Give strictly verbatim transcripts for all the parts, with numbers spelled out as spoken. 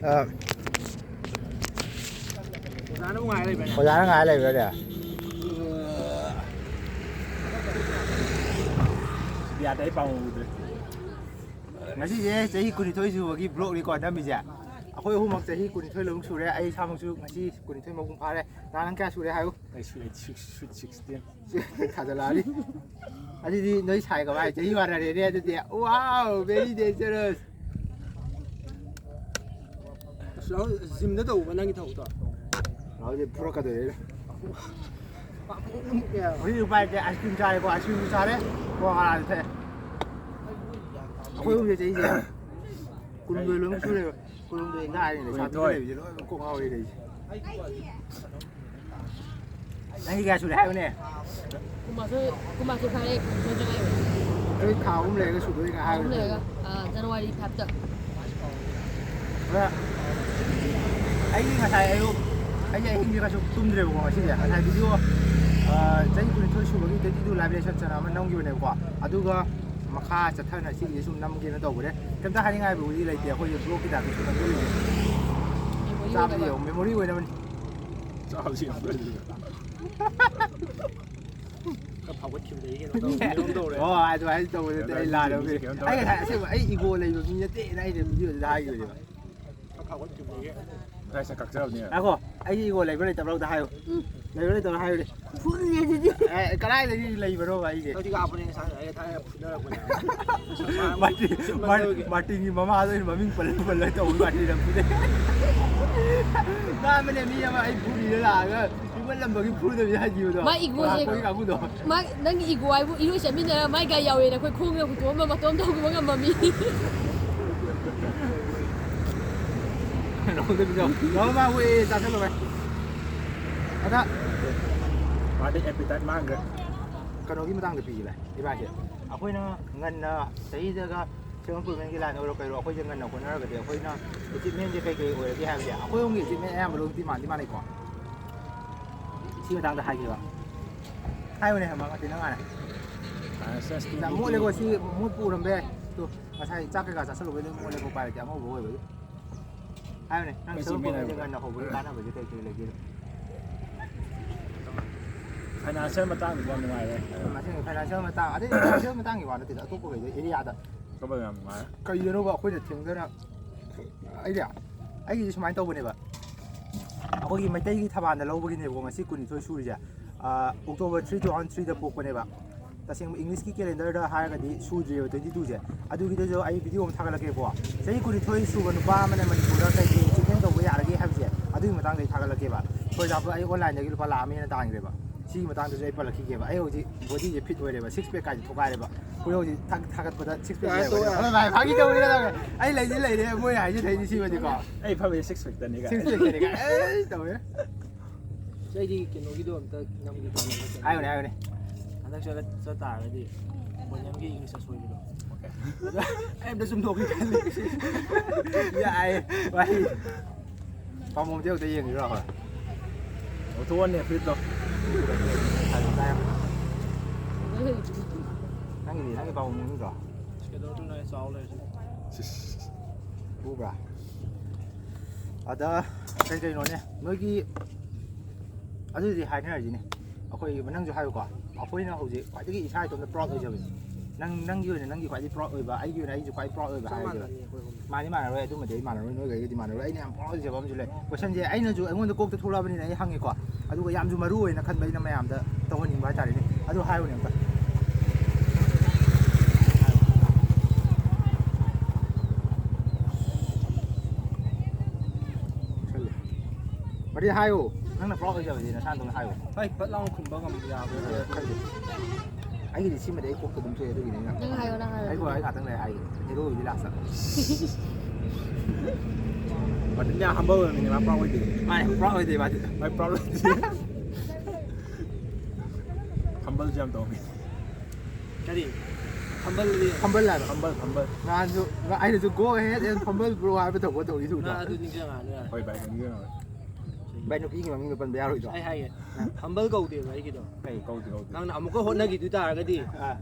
ꯑꯥ꯫ ꯑꯣꯖꯥꯅ ꯉꯥꯏ ꯂꯩꯕ꯭ꯔꯥꯅꯦ? ꯑꯣꯖꯥꯅ ꯉꯥꯏ ꯂꯩꯕ꯭ꯔꯥꯅꯦ? ꯌꯥꯗꯦ, ꯑꯩ ꯄꯥꯝꯍꯧꯗ꯭ꯔꯦ꯫ ꯉꯁꯤꯁꯦ ꯆꯍꯤ ꯀꯨꯟꯅꯤꯊꯣꯏ ꯁꯨꯕꯒꯤ vlogꯅꯤꯀꯣ ꯅꯝꯃꯤꯁꯦ꯫ ꯑꯩꯈꯣꯏ ꯑꯍꯨꯝꯃꯛ ꯆꯍꯤ ꯀꯨꯟꯅꯤꯊꯣꯏ ꯂꯣꯏꯃꯛ ꯁꯨꯔꯦ꯫ ꯑꯩ ꯏꯁꯥꯃꯛꯁꯨ ꯉꯁꯤ ꯀꯨꯟꯅꯤꯊꯣꯏ ꯃꯄꯨꯡ ꯐꯥꯔꯦ꯫ ꯅꯍꯥꯟ ꯅꯪ ꯀꯌꯥ ꯁꯨꯔꯦ ꯍꯥꯏꯌꯨ? ꯑꯩ ꯁꯨ-, ꯑꯩ ꯁꯨ-, sweet sixteen꯫ ꯊꯥꯖꯜꯂꯛꯑꯅꯤ꯫ ꯑꯗꯨꯗꯤ ꯅꯣꯏ ꯁꯥꯏ ꯀꯃꯥꯏ ꯆꯍꯤ ꯃꯥꯟꯅꯔꯦꯅꯦ ꯑꯗꯨꯗꯤ꯫ Wow, very dangerous꯫ ꯑꯁ, ꯔꯥꯍꯨꯜ, ꯖꯤꯝꯗ ꯇꯧꯕ ꯅꯪꯒꯤ ꯊꯕꯛꯇꯣ? ꯔꯥꯍꯨꯜꯁꯦ ꯐꯨꯔꯛꯀꯗꯣꯏꯔꯦ꯫ ꯍꯧꯖꯤꯛ ꯎꯄꯥꯏ ꯂꯩꯇꯦ, ice cream ꯆꯥꯔꯦꯀꯣ, ice creamꯁꯨ ꯆꯥꯔꯦ, ꯀꯣꯀꯥ ꯀꯣꯂꯥꯁꯨ ꯊꯛꯑꯦ꯫ ꯑꯩꯈꯣꯏ ꯑꯍꯨꯝꯁꯦ ꯆꯍꯤꯁꯦ ꯀꯨꯟꯍꯨꯝꯗꯣꯏ ꯂꯣꯏꯃꯛ ꯁꯨꯔꯦꯕ꯫ ꯀꯨꯟꯍꯨꯝꯗꯣꯏ ꯉꯥꯏꯔꯤꯅꯦ, ꯂꯩꯁꯥꯕꯤ ꯀꯨꯟꯅꯤꯊꯣꯏ꯫ ꯂꯩꯕꯁꯦ ꯂꯣꯏꯅ ꯀꯣꯛ ꯉꯥꯎꯔꯦ ꯂꯩꯔꯤꯁꯦ꯫ ꯅꯪꯒꯤ ꯀꯌꯥ ꯁꯨꯔꯦ ꯍꯥꯏꯌꯨꯅꯦ? ꯀꯨꯟꯃꯥꯊꯣꯏ, ꯀꯨꯟꯃꯥꯊꯣꯏ ꯐꯥꯔꯦ, ꯀꯨꯟꯅꯤꯊꯣꯏ ꯆꯪꯉꯛꯑꯦ꯫ ꯑꯩ ꯊꯥ ꯑꯍꯨꯝ ꯂꯩꯔꯒ ꯁꯨꯗꯣꯏꯅꯦ ꯑꯍꯨꯝ ꯍꯥꯏꯕꯅꯦ꯫ ꯂꯩꯔꯒ, ꯑꯥ, January fiveꯇ꯫ ꯑꯗ ꯑꯩꯒꯤ ꯉꯁꯥꯏ ꯑꯌꯨꯛ, ꯑꯩꯒꯤ ꯑꯍꯤꯡꯗꯤ ꯀꯩꯁꯨ ꯇꯨꯝꯗ꯭ꯔꯦꯕꯀꯣ ꯉꯁꯤꯁꯦ꯫ ꯉꯁꯥꯏ video, ꯑꯥ, ꯆꯍꯤ ꯀꯨꯟꯅꯤꯊꯣꯏ ꯁꯨꯕꯒꯤ twenty two live reaction ꯆꯅ ꯑꯃ ꯅꯝꯈꯤꯕꯅꯦꯕꯀꯣ꯫ ꯑꯗꯨꯒ ꯃꯈꯥ ꯆꯠꯊꯅ ꯁꯤꯒꯤꯁꯦ ꯁꯨꯝ ꯅꯝꯒꯦꯅ ꯇꯧꯕꯅꯦ꯫ ꯀꯩꯝꯇ ꯍꯥꯏꯅꯤꯡꯉꯥꯏꯕꯨꯗꯤ ꯂꯩꯇꯦ, ꯑꯩꯈꯣꯏꯁꯦ vlogꯀꯤ typeꯇ ꯁꯨꯝ ꯅꯝꯖꯔꯤꯁꯦ꯫ Memory ꯆꯥꯕꯗꯤ ꯑꯣꯏꯅꯕ꯫ ꯌꯦꯡꯉꯣ, memory ꯑꯣꯏꯅꯕꯅꯤ꯫ ꯆꯥꯕꯁꯤ ꯌꯥꯝ ꯐꯖꯩ꯫ ꯈꯔ ꯐꯥꯎꯒꯠꯈꯤꯕꯗꯒꯤ ꯀꯩꯅꯣ ꯇꯧ-, ꯀꯩꯅꯣꯝ ꯇꯧꯔꯦ꯫ ꯑꯣ, ꯑꯗꯨꯃꯥꯏꯅ ꯇꯧꯕ ꯅꯠꯇꯦ, ꯑꯩ ꯂꯥꯜꯂꯕꯅꯦ꯫ ꯃꯤꯁꯦ ꯀꯩꯅꯣꯝ ꯇꯧꯔꯦ꯫ ꯑꯩ ꯉꯁꯥꯏ ꯑꯁꯦꯡꯕ ꯑꯩ ego ꯂꯩꯕ ꯃꯤ ꯅꯠꯇꯦꯅ ꯑꯩꯅ videoꯗꯨꯗ ꯍꯥꯏꯈꯤꯕꯅꯦꯕ꯫ ꯈꯔ ꯐꯥꯎꯒꯠꯈꯤꯕꯗꯒꯤ꯫ ꯉꯁꯥꯏ ꯁꯛ ꯀꯛꯆꯕꯅꯦ꯫ ꯉꯥꯏꯈꯣ, ꯑꯩꯒꯤ ego ꯂꯩꯕ꯭ꯔꯥ ꯂꯩꯇꯕ꯭ꯔꯥ ꯑꯝꯇ ꯍꯥꯏꯌꯨ꯫ ꯎꯝ꯫ ꯂꯩꯕ꯭ꯔꯥ ꯂꯩꯇꯕ꯭ꯔꯥ ꯍꯥꯏꯌꯨꯅꯦ꯫ ꯐꯨꯜꯅꯦ ꯑꯗꯨꯗꯤ꯫ ꯑꯦ, ꯀꯗꯥꯏꯗꯒꯤ ꯂꯩꯕꯅꯣꯕ ꯑꯩꯒꯤ? ꯍꯧꯖꯤꯛ ꯍꯥꯞꯄꯅꯦ ꯉꯁꯥꯏ, ꯑꯩ ꯊꯥꯏꯅ ꯐꯨꯅꯔꯛꯄꯅꯦ꯫ ꯃꯥꯔꯇꯤꯟ, ꯃꯥꯔ-, ꯃꯥꯔꯇꯤꯟꯒꯤ ꯃꯃꯥꯗꯣ ꯑꯩꯅ ꯃꯃꯤꯡ ꯄꯜꯂ ꯄꯜꯂ ꯇꯧꯕ ꯃꯥꯔꯇꯤꯟ ꯑꯃ ꯐꯨꯅꯩ꯫ ꯉꯥꯡꯕꯅꯦ ꯃꯤ ꯑꯃ ꯑꯩ ꯐꯨꯔꯤꯗ ꯂꯥꯛꯑꯒ ꯐꯨꯒꯠꯂꯝꯕꯒꯤ ꯐꯨꯗꯕꯤ ꯍꯥꯏꯈꯤꯕꯗꯣ꯫ ꯃꯥ egoꯁꯦ꯫ ꯂꯥꯛꯄꯒꯤ ꯀꯥꯡꯕꯨꯗꯣ꯫ ꯃꯥ, ꯅꯪꯒꯤ ego ꯍꯥꯏꯕꯨ ꯏꯔꯣꯏ ꯆꯠꯃꯤꯟꯅꯔ ꯃꯥꯏ ꯒꯥꯔꯤ ꯌꯥꯎꯋꯦꯅ ꯑꯩꯈꯣꯏ ꯈꯣꯡꯅ ꯍꯨꯟꯇꯣꯛꯑꯝꯕ ꯃꯇꯣꯝꯇ ꯍꯧꯒꯠꯄ ꯉꯝꯕ ꯃꯤ꯫ ꯂꯧꯍꯧꯗꯕꯤꯗꯣ꯫ ꯂꯧꯍꯧ ꯃꯥ ꯋꯦ ꯆꯥꯁꯜꯂꯣ ꯚꯥꯏ꯫ ꯑꯗ ꯃꯥꯗꯤ appetite ꯃꯥꯡꯈ꯭ꯔꯦ꯫ ꯀꯩꯅꯣꯒꯤ ꯃꯇꯥꯡꯗ ꯄꯤꯒꯦ ꯚꯥꯏ, ꯏꯕꯥꯁꯦ꯫ ꯑꯩꯈꯣꯏꯅ ꯉꯟꯅ ꯆꯍꯤꯗꯒ self improvementꯀꯤ line ꯑꯣꯏꯔꯣ ꯀꯩꯔꯣ ꯑꯩꯈꯣꯏꯁꯦ ꯉꯟꯅ ꯍꯣꯠꯅꯔꯒꯗꯤ ꯑꯩꯈꯣꯏꯅ achievementꯁꯦ ꯀꯩ ꯀꯩ ꯑꯣꯏꯔꯒꯦ ꯍꯥꯏꯕꯁꯦ ꯑꯩꯈꯣꯏ ꯑꯍꯨꯝꯒꯤ achievement ꯑꯌꯥꯝꯕ ꯂꯣꯏꯅꯗꯤ ꯃꯥꯟꯗꯤ ꯃꯥꯟꯅꯩꯀꯣ꯫ ꯁꯤ ꯃꯇꯥꯡꯗ ꯍꯥꯏꯒꯦꯕ꯫ ꯍꯥꯏꯌꯨꯅꯦ, ꯃꯥ ꯃꯇꯦꯛ ꯅꯪ ꯍꯥꯟꯅ꯫ ꯑꯥ, ꯁꯦꯁ, ꯌꯥꯝ ꯃꯣꯠꯂꯦꯀꯣ, ꯁꯤ ꯃꯣꯠꯄ ꯎꯔꯝꯕ ꯌꯥꯏ꯫ ꯇꯨ, ꯉꯁꯥꯏ ꯆꯥꯛ ꯀꯩꯀꯥ ꯆꯥꯁꯜꯂꯨꯕꯩ ꯂꯣꯏ ꯃꯣꯠꯂꯦꯀꯣ, ꯎꯄꯥꯏ ꯂꯩꯇꯦ, ꯑꯉꯧꯕ ꯑꯣꯏꯕꯒꯤ꯫ ꯍꯥꯏꯕꯅꯦ, ꯅꯪ ꯑꯩꯈꯣꯏ ꯁꯔꯨꯛ ꯆꯤꯡꯃꯤꯟꯅꯔꯦ꯫ ꯀꯣꯟꯕꯁꯦ ꯉꯟꯅ ꯍꯧꯕꯒꯤ ꯀꯥꯟꯅꯕꯁꯦ ꯀꯩ ꯀꯩ ꯂꯩꯒꯦ? ꯐꯥꯏꯅꯥꯟꯁꯤꯌꯦꯜ ꯃꯇꯥꯡꯗꯀꯣ ꯅꯨꯡꯉꯥꯏꯔꯦ꯫ ꯃꯁꯤꯡ ꯐꯥꯏꯅꯥꯟꯁꯤꯌꯦꯜ ꯃꯇꯥꯡ, ꯑꯗꯩ ꯐꯥꯏꯅꯥꯟꯁꯤꯌꯦꯜ ꯃꯇꯥꯡꯒꯤ ꯋꯥ ꯅꯠꯇꯦꯗ, ꯑꯇꯣꯞꯄꯈꯩꯗ ꯑꯦꯔꯤꯌꯥꯗ ꯀꯝꯕ ꯌꯥꯝ ꯅꯨꯡꯉꯥꯏ? ꯀꯩꯗꯅꯣꯕ ꯑꯩꯈꯣꯏꯅ ꯊꯦꯡꯗꯅ, ꯑꯩꯗꯤ ꯑꯩꯒꯤꯁꯦ ꯁꯨꯃꯥꯏꯅ ꯇꯧꯕꯅꯦꯕ, ꯑꯩꯈꯣꯏꯒꯤ ꯃꯩꯇꯩꯒꯤ ꯊꯕꯥꯜꯗ ꯂꯧꯕꯒꯤꯅꯦꯕꯀꯣ ꯉꯁꯤ ꯀꯨꯟꯅꯤꯊꯣꯏ ꯁꯨꯔꯤꯁꯦ꯫ ꯑꯣꯛꯇꯣꯕꯔ ꯊ꯭ꯔꯤ ꯇꯨ ꯊꯥꯎꯖꯟ ꯊ꯭ꯔꯤꯗ ꯄꯣꯛꯄꯅꯦꯕ꯫ ꯇꯁꯦꯡꯕ ꯏꯪꯂꯤꯁꯀꯤ ꯀꯦꯂꯦꯟꯗꯔꯗ ꯍꯥꯏꯔꯒꯗꯤ ꯁꯨꯗ꯭ꯔꯤꯕ ꯇ꯭ꯋꯦꯟꯇꯤ ꯇꯨꯁꯦ꯫ ꯑꯗꯨꯒꯤꯗꯁꯨ ꯑꯩ ꯚꯤꯗꯤꯑꯣ ꯑꯃ ꯊꯥꯒꯠꯂꯛꯀꯦꯀꯣ꯫ ꯆꯍꯤ ꯀꯨꯟꯅꯤꯊꯣꯏ ꯁꯨꯕ ꯅꯨꯄꯥ ꯑꯃꯅ ꯃꯅꯤꯄꯨꯔꯗ ꯀꯩ ꯀꯩ ꯑꯦꯆꯤꯞꯃꯦꯟ ꯇꯧꯕ ꯌꯥꯔꯒꯦ ꯍꯥꯏꯕꯁꯦ ꯑꯗꯨꯒꯤ ꯃꯇꯥꯡꯗ ꯑꯩ ꯊꯥꯒꯠꯂꯛꯀꯦꯕ꯫ For example, ꯑꯩ ꯑꯣꯟꯂꯥꯏꯟꯗꯒꯤ ꯂꯨꯄꯥ ꯂꯥꯈ ꯑꯃ ꯍꯦꯟꯅ ꯇꯥꯟꯈ꯭ꯔꯦꯕ꯫ ꯁꯤꯒꯤ ꯃꯇꯥꯡꯗꯁꯨ ꯑꯩ ꯄꯜꯂꯛꯈꯤꯒꯦꯕ꯫ ꯑꯩ ꯍꯧꯖꯤꯛ ꯕꯣꯗꯤꯁꯦ ꯐꯤꯠ ꯑꯣꯏꯔꯦꯕ, ꯁꯤꯛꯁ ꯄꯦꯛ ꯀꯥꯏꯁꯦ ꯊꯣꯛꯀꯥꯏꯔꯦꯕ꯫ ꯑꯩꯈꯣꯏ ꯍꯧꯖꯤꯛ ꯊꯥꯒꯠꯄꯗ ꯁꯤꯛꯁ ꯄꯦꯛ ꯌꯥꯔꯦ, ꯇꯣꯛꯑꯦ꯫ ꯂꯩꯕꯅꯦ꯫ ꯍꯣꯏ ꯚꯥꯏ, ꯐꯥꯒꯤ ꯇꯧꯕꯅꯤꯗ꯫ ꯑꯩ ꯂꯩꯗꯤ ꯂꯩꯔꯦ, ꯃꯣꯏ ꯍꯥꯏꯁꯦ ꯂꯩꯗꯤ ꯁꯤꯕꯅꯤꯀꯣ꯫ ꯑꯩ ꯐꯝꯃꯤꯁꯦ ꯁꯤꯛꯁ ꯄꯦꯛꯇꯅꯤ ꯀꯥꯏ꯫ ꯁꯤꯛꯁ ꯄꯦꯛꯇꯅꯤ ꯀꯥꯏ꯫ ꯑꯩ ꯇꯧꯋꯦ꯫ ꯑꯩꯗꯤ ꯀꯩꯅꯣꯒꯤꯗꯣ ꯑꯝꯇ ꯅꯝꯒꯦ ꯇꯧꯕꯅꯦ꯫ ꯍꯥꯏꯌꯨꯅꯦ, ꯍꯥꯏꯌꯨꯅꯦ꯫ ꯍꯟꯗꯛ ꯆꯠꯂ-, ꯆꯠ ꯇꯥꯔꯒꯗꯤ ꯕꯣꯅꯤꯌꯝꯒꯤ ꯏꯪꯂꯤꯁ ꯑꯁꯣꯏꯕꯗꯣ꯫ ꯑꯣꯀꯦ꯫ ꯑꯗꯣ ꯑꯩ ꯑꯝꯇ ꯆꯨꯝꯊꯣꯛꯀꯦ ꯈꯜꯂꯤ꯫ ꯌꯥꯏ, ꯋꯥꯔꯤ꯫ ꯄꯥꯃꯣꯝꯁꯦ ꯑꯝꯇ ꯌꯦꯡꯁꯤꯔꯣ ꯑꯩꯈꯣꯏ? ꯂꯧꯊꯣꯛꯑꯣꯅꯦ ꯐꯨꯔꯤꯠꯇꯣ꯫ ꯅꯪꯒꯤꯗꯤ, ꯅꯪꯒꯤ ꯄꯥꯃꯣꯝ ꯎꯗ꯭ꯔꯣ? ꯀꯩꯗꯧꯗꯣꯏꯅꯣ, ꯑꯩ ꯆꯥꯎ ꯂꯩꯔꯁꯤꯕꯨ꯫ ꯎꯕ꯭ꯔꯥ? ꯑꯗ ꯀꯩ ꯀꯩꯅꯣꯅꯦ ꯅꯣꯏꯒꯤ ꯑꯗꯨꯗꯤ ꯍꯥꯏꯅꯔꯁꯤꯅꯦ꯫ ꯑꯩꯈꯣꯏ ꯅꯪꯁꯨ ꯍꯥꯏꯌꯨꯀꯣ꯫ ꯑꯩꯈꯣꯏꯅ ꯍꯧꯖꯤꯛ ꯈ꯭ꯋꯥꯏꯗꯒꯤ ꯏꯁꯥ ꯏꯇꯣꯝꯇ ꯄ꯭ꯔꯥꯎꯗ ꯑꯣꯏꯖꯕꯁꯦ꯫ ꯅꯪ, ꯅꯪꯒꯤ ꯑꯣꯏꯅ ꯅꯪꯒꯤ ꯈ꯭ꯋꯥꯏꯗꯒꯤ ꯄ꯭ꯔꯥꯎꯗ ꯑꯣꯏꯕ, ꯑꯩꯒꯤ ꯑꯣꯏꯅ ꯑꯩꯁꯨ ꯈ꯭ꯋꯥꯏ ꯄ꯭ꯔꯥꯎꯗ ꯑꯣꯏꯕ ꯆꯞ ꯍꯥꯏꯔꯒꯦꯕ꯫ ꯃꯥꯟꯅꯅꯤ ꯑꯩꯈꯣꯏ ꯑꯍꯨꯝ꯫ ꯃꯥꯅꯤ ꯃꯥꯟꯅꯔꯣꯏ, ꯑꯗꯨꯃꯗꯤ ꯑꯩ ꯃꯥꯟꯅꯔꯣꯏ, ꯅꯣꯏꯒꯩꯒꯗꯤ ꯃꯥꯟꯅꯔꯣꯏ꯫ ꯑꯩꯅ ꯌꯥꯝ ꯄ꯭ꯔꯥꯎꯗ ꯑꯣꯏꯖꯕ ꯑꯃꯁꯨ ꯂꯩ꯫ ꯀꯣꯏꯁꯟꯁꯦ ꯑꯩꯅꯁꯨ ꯑꯩꯉꯣꯟꯗ ꯀꯣꯛꯇ ꯊꯣꯛꯂꯛꯑꯕꯅꯤꯅ ꯑꯩ ꯍꯪꯉꯦꯀꯣ꯫ ꯑꯗꯨꯒ ꯌꯥꯝꯁꯨ ꯃꯔꯨ ꯑꯣꯏꯅ ꯈꯟꯕ ꯑꯩꯅ ꯃꯌꯥꯝꯗ ꯇꯧꯍꯟꯅꯤꯡꯕ ꯍꯥꯏꯇꯥꯔꯦꯅꯦ꯫ ꯑꯗꯨ ꯍꯥꯏꯌꯨꯅꯦ ꯑꯝꯇ꯫ ꯈꯜꯂꯨ꯫ ꯋꯥꯔꯤ ꯍꯥꯏꯌꯨ꯫ ꯅꯪꯅ ꯄ꯭ꯔꯥꯎꯗ ꯑꯣꯏꯖꯕꯗꯤ ꯅꯁꯥꯅ ꯑꯗꯨꯝ ꯍꯥꯏꯌꯨ꯫ ꯍꯣꯏ, ꯄꯠ ꯂꯥꯎꯅ ꯈꯨꯝꯕ ꯉꯝꯕ ꯌꯥꯕ꯫ ꯈꯪꯗꯦ꯫ ꯑꯩꯒꯤꯗꯤ ꯁꯤꯃꯗꯤ ꯑꯩ ꯀꯣꯛꯇ ꯑꯗꯨꯝ ꯊꯣꯛꯑꯦ, ꯑꯗꯨꯒꯤꯅꯦ ꯑꯩꯅ꯫ ꯅꯪ ꯍꯥꯏꯌꯣ, ꯅꯪ ꯍꯥꯏꯌꯣ꯫ ꯑꯩ ꯀꯣ-, ꯑꯩ ꯉꯥꯛꯇꯪ ꯂꯩꯔ ꯍꯥꯏꯒꯦ꯫ ꯍꯦꯔꯣꯒꯤꯗꯤ ꯂꯥꯁꯇ꯫ ꯃꯥꯔꯇꯤꯟꯗꯤ ꯌꯥꯝ ꯍꯝꯕꯜ ꯑꯣꯏꯕꯅꯤꯅꯦ, ꯃꯥ ꯄ꯭ꯔꯥꯎꯗ ꯑꯣꯏꯗꯦ꯫ ꯃꯥꯅꯦ, ꯄ꯭ꯔꯥꯎꯗ ꯑꯣꯏꯗꯦ ꯃꯥꯗꯤ꯫ ꯃꯥꯏ ꯄ꯭ꯔꯥꯎꯗ ꯑꯣꯏꯗꯦ꯫ ꯍꯝꯕꯜꯁꯨ ꯌꯥꯝ ꯇꯧꯕꯅꯤ꯫ ꯀꯔꯤ? ꯍꯝꯕꯜꯗꯤ? ꯍꯝꯕꯜ ꯍꯥꯏꯕ꯫ Humble, humble. ꯅꯍꯥꯟꯁꯨ ꯑꯩꯅꯁꯨ "Go ahead and fumble, bro" ꯍꯥꯏꯕ ꯇꯧꯕ ꯇꯧꯔꯤꯗꯨꯗ꯫ ꯅꯪ ꯑꯗꯨ ꯅꯤꯡꯁꯤꯡꯉꯛꯑꯅꯨ ꯌꯥꯔꯦ꯫ ꯍꯣꯏ ꯚꯥꯏ, ꯅꯤꯡꯁꯤꯡꯉꯛꯑꯣꯏ꯫ ꯚꯥꯏ, ꯅꯨꯄꯤꯒꯤ ꯃꯃꯤꯡꯗꯣ ꯄꯟꯕ ꯌꯥꯔꯣꯏꯗ꯭ꯔꯣ? ꯑꯩ ꯍꯥꯏꯒꯦ, ꯍꯝꯕꯜ ꯀꯧꯗꯦꯕ ꯑꯩꯒꯤꯗꯣ꯫ ꯀꯩ ꯀꯧꯗꯦ, ꯀꯧꯗꯦ꯫ ꯅꯪꯅ ꯑꯃꯨꯛꯀ ꯍꯣꯠꯅꯈꯤꯗꯣꯏ ꯇꯥꯔꯒꯗꯤ, ꯑꯥ꯫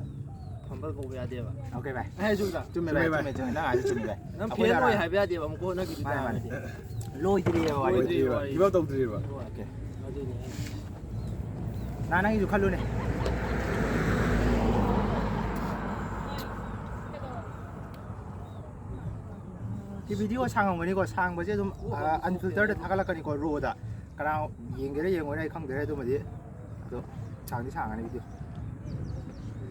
ꯅꯝꯕꯔ ꯀꯧꯕ ꯌꯥꯗꯦꯕ꯫ ꯑꯣꯀꯦ ꯚꯥꯏ꯫ ꯑꯩ ꯍꯥꯏꯁꯨꯝꯗ ꯆꯨꯝꯃꯦ ꯚꯥꯏ, ꯆꯨꯝꯃꯦ, ꯆꯨꯝꯃꯦ, ꯅꯪ ꯍꯥꯏꯁꯨ ꯆꯨꯝꯃꯦ ꯚꯥꯏ꯫ ꯅꯪ ꯑꯩꯈꯣꯏ ꯐꯦꯟ ꯑꯣꯏ ꯅꯍꯥꯟ ꯍꯥꯏꯕ ꯌꯥꯗꯦꯕ ꯑꯃꯨꯛ ꯀꯣꯟꯅ ꯒꯤꯗꯤ ꯃꯥꯅꯦ, ꯃꯥꯅꯦ꯫ ꯇꯥꯔꯗꯤ꯫ ꯂꯣꯏꯗ꯭ꯔꯤꯑꯕ ꯋꯥꯔꯤ꯫ ꯂꯣꯏꯗ꯭ꯔꯤꯕ ꯂꯣꯏꯗ꯭ꯔꯤꯕ꯫ ꯋꯥꯔꯤ꯫ Give up ꯇꯧꯗ꯭ꯔꯤꯕ꯫ ꯍꯣꯏ꯫ ꯑꯣꯀꯦ꯫ ꯑꯗꯨꯅꯦ꯫ ꯅꯍꯥꯟ ꯅꯪꯒꯤꯁꯨ ꯈꯜꯂꯨꯅꯦ꯫ ꯁꯤ ꯚꯤꯗꯤꯑꯣ ꯁꯥꯡꯉꯝꯒꯅꯤꯀꯣ, ꯁꯥꯡꯕꯁꯦ ꯑꯗꯨꯝ ꯑꯟꯐꯤꯜꯇꯔꯗ ꯊꯥꯒꯠꯂꯛꯀꯅꯤꯀꯣ, ꯔꯣꯗ꯫ ꯀꯅꯥ ꯌꯦꯡꯒꯦꯔꯥ ꯌꯦꯡꯉꯣꯏꯔꯥ ꯑꯩ ꯈꯪꯗ꯭ꯔꯦ, ꯑꯗꯨꯃꯗꯤ ꯑꯗꯣ ꯁꯥꯡꯗꯤ ꯁꯥꯡꯉꯅꯤ ꯚꯤꯗꯤꯑꯣ꯫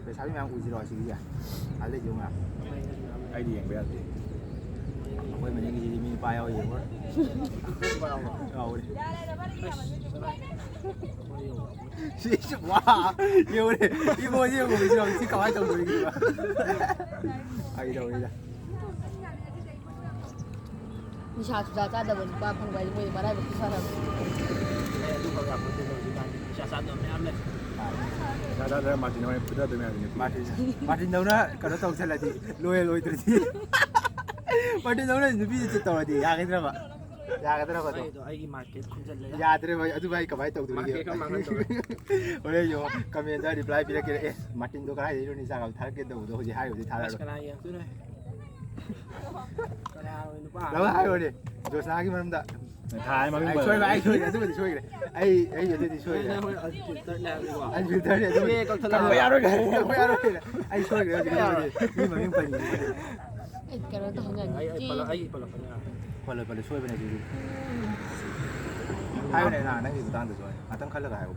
ꯂꯩꯁꯥꯕꯤ ꯃꯌꯥꯝ ꯎꯁꯤꯔꯣ ꯑꯁꯤꯒꯤꯁꯦ? ꯑꯥ ꯂꯩꯁꯤꯕꯣ ꯃꯌꯥꯝ꯫ ꯑꯩꯗꯤ ꯌꯦꯡꯕ ꯌꯥꯗꯦ꯫ ꯑꯩꯈꯣꯏ ꯃꯅꯤꯡꯒꯤꯁꯤꯗꯤ ꯃꯤ ꯅꯨꯄꯥ ꯌꯥꯎꯔꯤ ꯌꯦꯡꯉꯣ꯫ ꯌꯥꯎꯔꯤ꯫ ꯁꯤꯁꯨ ꯋꯥ ꯌꯦꯡꯉꯨꯅꯦ꯫ ꯏꯕꯣ ꯌꯦꯡꯉꯨ ꯁꯤ ꯀꯃꯥꯏꯅ ꯇꯧꯗꯣꯏꯅꯣ? ꯑꯩ ꯇꯧꯔꯤꯗ꯫ ꯅꯤꯁꯥ ꯆꯨꯖꯥ ꯆꯥꯗꯕ ꯅꯨꯄꯥ ꯐꯪꯕ ꯍꯥꯏꯗꯤ ꯃꯣꯏ ꯃꯔꯥꯏꯕꯛ ꯊꯤꯕ ꯁꯥꯟꯅꯕ꯫ ꯑꯦ, ꯑꯗꯨ ꯈꯛ ꯌꯥꯄꯣꯠꯇꯦ ꯍꯧꯖꯤꯛꯀꯥꯟꯗꯤ꯫ ꯅꯤꯁꯥ ꯆꯥꯗꯕ ꯃꯌꯥꯝ ꯂꯩ꯫ ꯄꯩꯁꯥ ꯊꯥꯗꯔ ꯃꯥꯔꯇꯤꯟ ꯍꯣꯏ ꯐꯨꯊꯗꯣꯏ ꯃꯌꯥꯝꯁꯤꯅꯦ꯫ ꯃꯥꯔꯇꯤꯟ ꯃꯥꯔꯇꯤꯟꯗꯧꯅ ꯀꯩꯅꯣ ꯇꯧꯁꯜꯂꯗꯤ ꯂꯣꯌꯦꯜ ꯑꯣꯏꯗ꯭ꯔꯗꯤ꯫ ꯃꯥꯔꯇꯤꯟꯗꯧꯅ ꯅꯨꯄꯤꯁꯦ ꯆꯤꯠ ꯇꯧꯔꯗꯤ ꯌꯥꯒꯗ꯭ꯔꯕ? ꯌꯥꯒꯗ꯭ꯔꯕ ꯑꯗꯣ? ꯑꯩꯗꯣ ꯑꯩꯒꯤ ꯃꯥꯔꯀꯦꯠ ꯈꯨꯝꯖꯤꯜꯂꯦ꯫ ꯌꯥꯗ꯭ꯔꯦ ꯚꯥꯏ, ꯑꯗꯨ ꯚꯥꯏ ꯀꯃꯥꯏꯅ ꯇꯧꯗꯣꯏꯅꯣ? ꯃꯥꯔꯀꯦꯠ ꯈꯔ ꯃꯥꯡꯍꯟꯗꯧꯔꯦ꯫ ꯍꯣꯔꯦꯟ ꯌꯦꯡꯉꯣ ꯀꯃꯦꯟꯗ ꯔꯤꯄ꯭ꯂꯥꯏ ꯄꯤꯔꯛꯀꯦꯔ, "ꯑꯦ ꯃꯥꯔꯇꯤꯟꯗꯣ ꯀꯗꯥꯏꯗꯩꯅꯣ ꯅꯤꯁꯥ ꯊꯥꯔꯛꯀꯦ ꯇꯧꯕꯗꯣ ꯍꯧꯖꯤꯛ ꯍꯥꯏꯔꯨꯕꯗꯤ ꯑꯁ ꯊꯥꯔꯛꯑꯔꯣꯏ"꯫ ꯀꯅꯥ ꯌꯦꯡꯉꯛꯇꯣꯏꯅꯣ? ꯀꯅꯥ ꯑꯣꯏ ꯅꯨꯄꯥ? ꯂꯧ ꯍꯥꯏꯔꯣꯅꯦ ꯖꯣꯁꯅꯥꯒꯤ ꯃꯔꯝꯗ꯫ ꯊꯥꯏ ꯃꯃꯤꯡ ꯑꯩ ꯁꯣꯏꯕ, ꯄꯜꯂꯦ꯫ ꯑꯩ ꯁꯣꯏꯕ, ꯑꯗꯨꯕꯨꯗꯤ ꯁꯣꯏꯈ꯭ꯔꯦ꯫ ꯑꯩ ꯑꯩ ꯑꯗꯨꯗꯤ ꯁꯣꯏꯈ꯭ꯔꯦ꯫ ꯅꯪ ꯍꯣꯏ ꯑꯟꯐꯤꯜꯇꯔꯅꯦ ꯍꯥꯏꯕꯅꯤꯀꯣ꯫ ꯑꯟꯐꯤꯜꯇꯔꯅꯦ ꯑꯗꯨꯕꯨꯗꯤ꯫ ꯃꯤ ꯀꯛꯊꯠꯂꯛꯑꯣ꯫ ꯀꯛꯄ ꯌꯥꯔꯣꯏ, ꯀꯛꯄ ꯌꯥꯔꯣꯏ꯫ ꯑꯩ ꯁꯣꯏꯈ꯭ꯔꯦ ꯍꯧꯖꯤꯛ ꯑꯗꯨꯕꯨꯗꯤ꯫ ꯃꯤ ꯃꯃꯤꯡ ꯄꯟꯈꯤꯕꯗꯤ꯫ ꯑꯩ ꯀꯩꯅꯣ ꯇꯧꯍꯟꯖꯅꯤ ꯑꯩ ꯑꯩ ꯄꯜꯂꯛ ꯑꯩ ꯄꯜꯂꯛꯄꯅꯦ꯫ ꯐꯜꯂꯦ ꯐꯜꯂꯦ, ꯁꯣꯏꯕꯅꯦ ꯑꯗꯨꯗꯤ꯫ ꯍꯥꯏꯌꯨꯅꯦ ꯅꯍꯥꯟ ꯅꯪꯒꯤ ꯃꯇꯥꯡꯗꯁꯨ ꯉꯥꯛꯇꯪ ꯈꯜꯂꯒ ꯍꯥꯏꯌꯨ꯫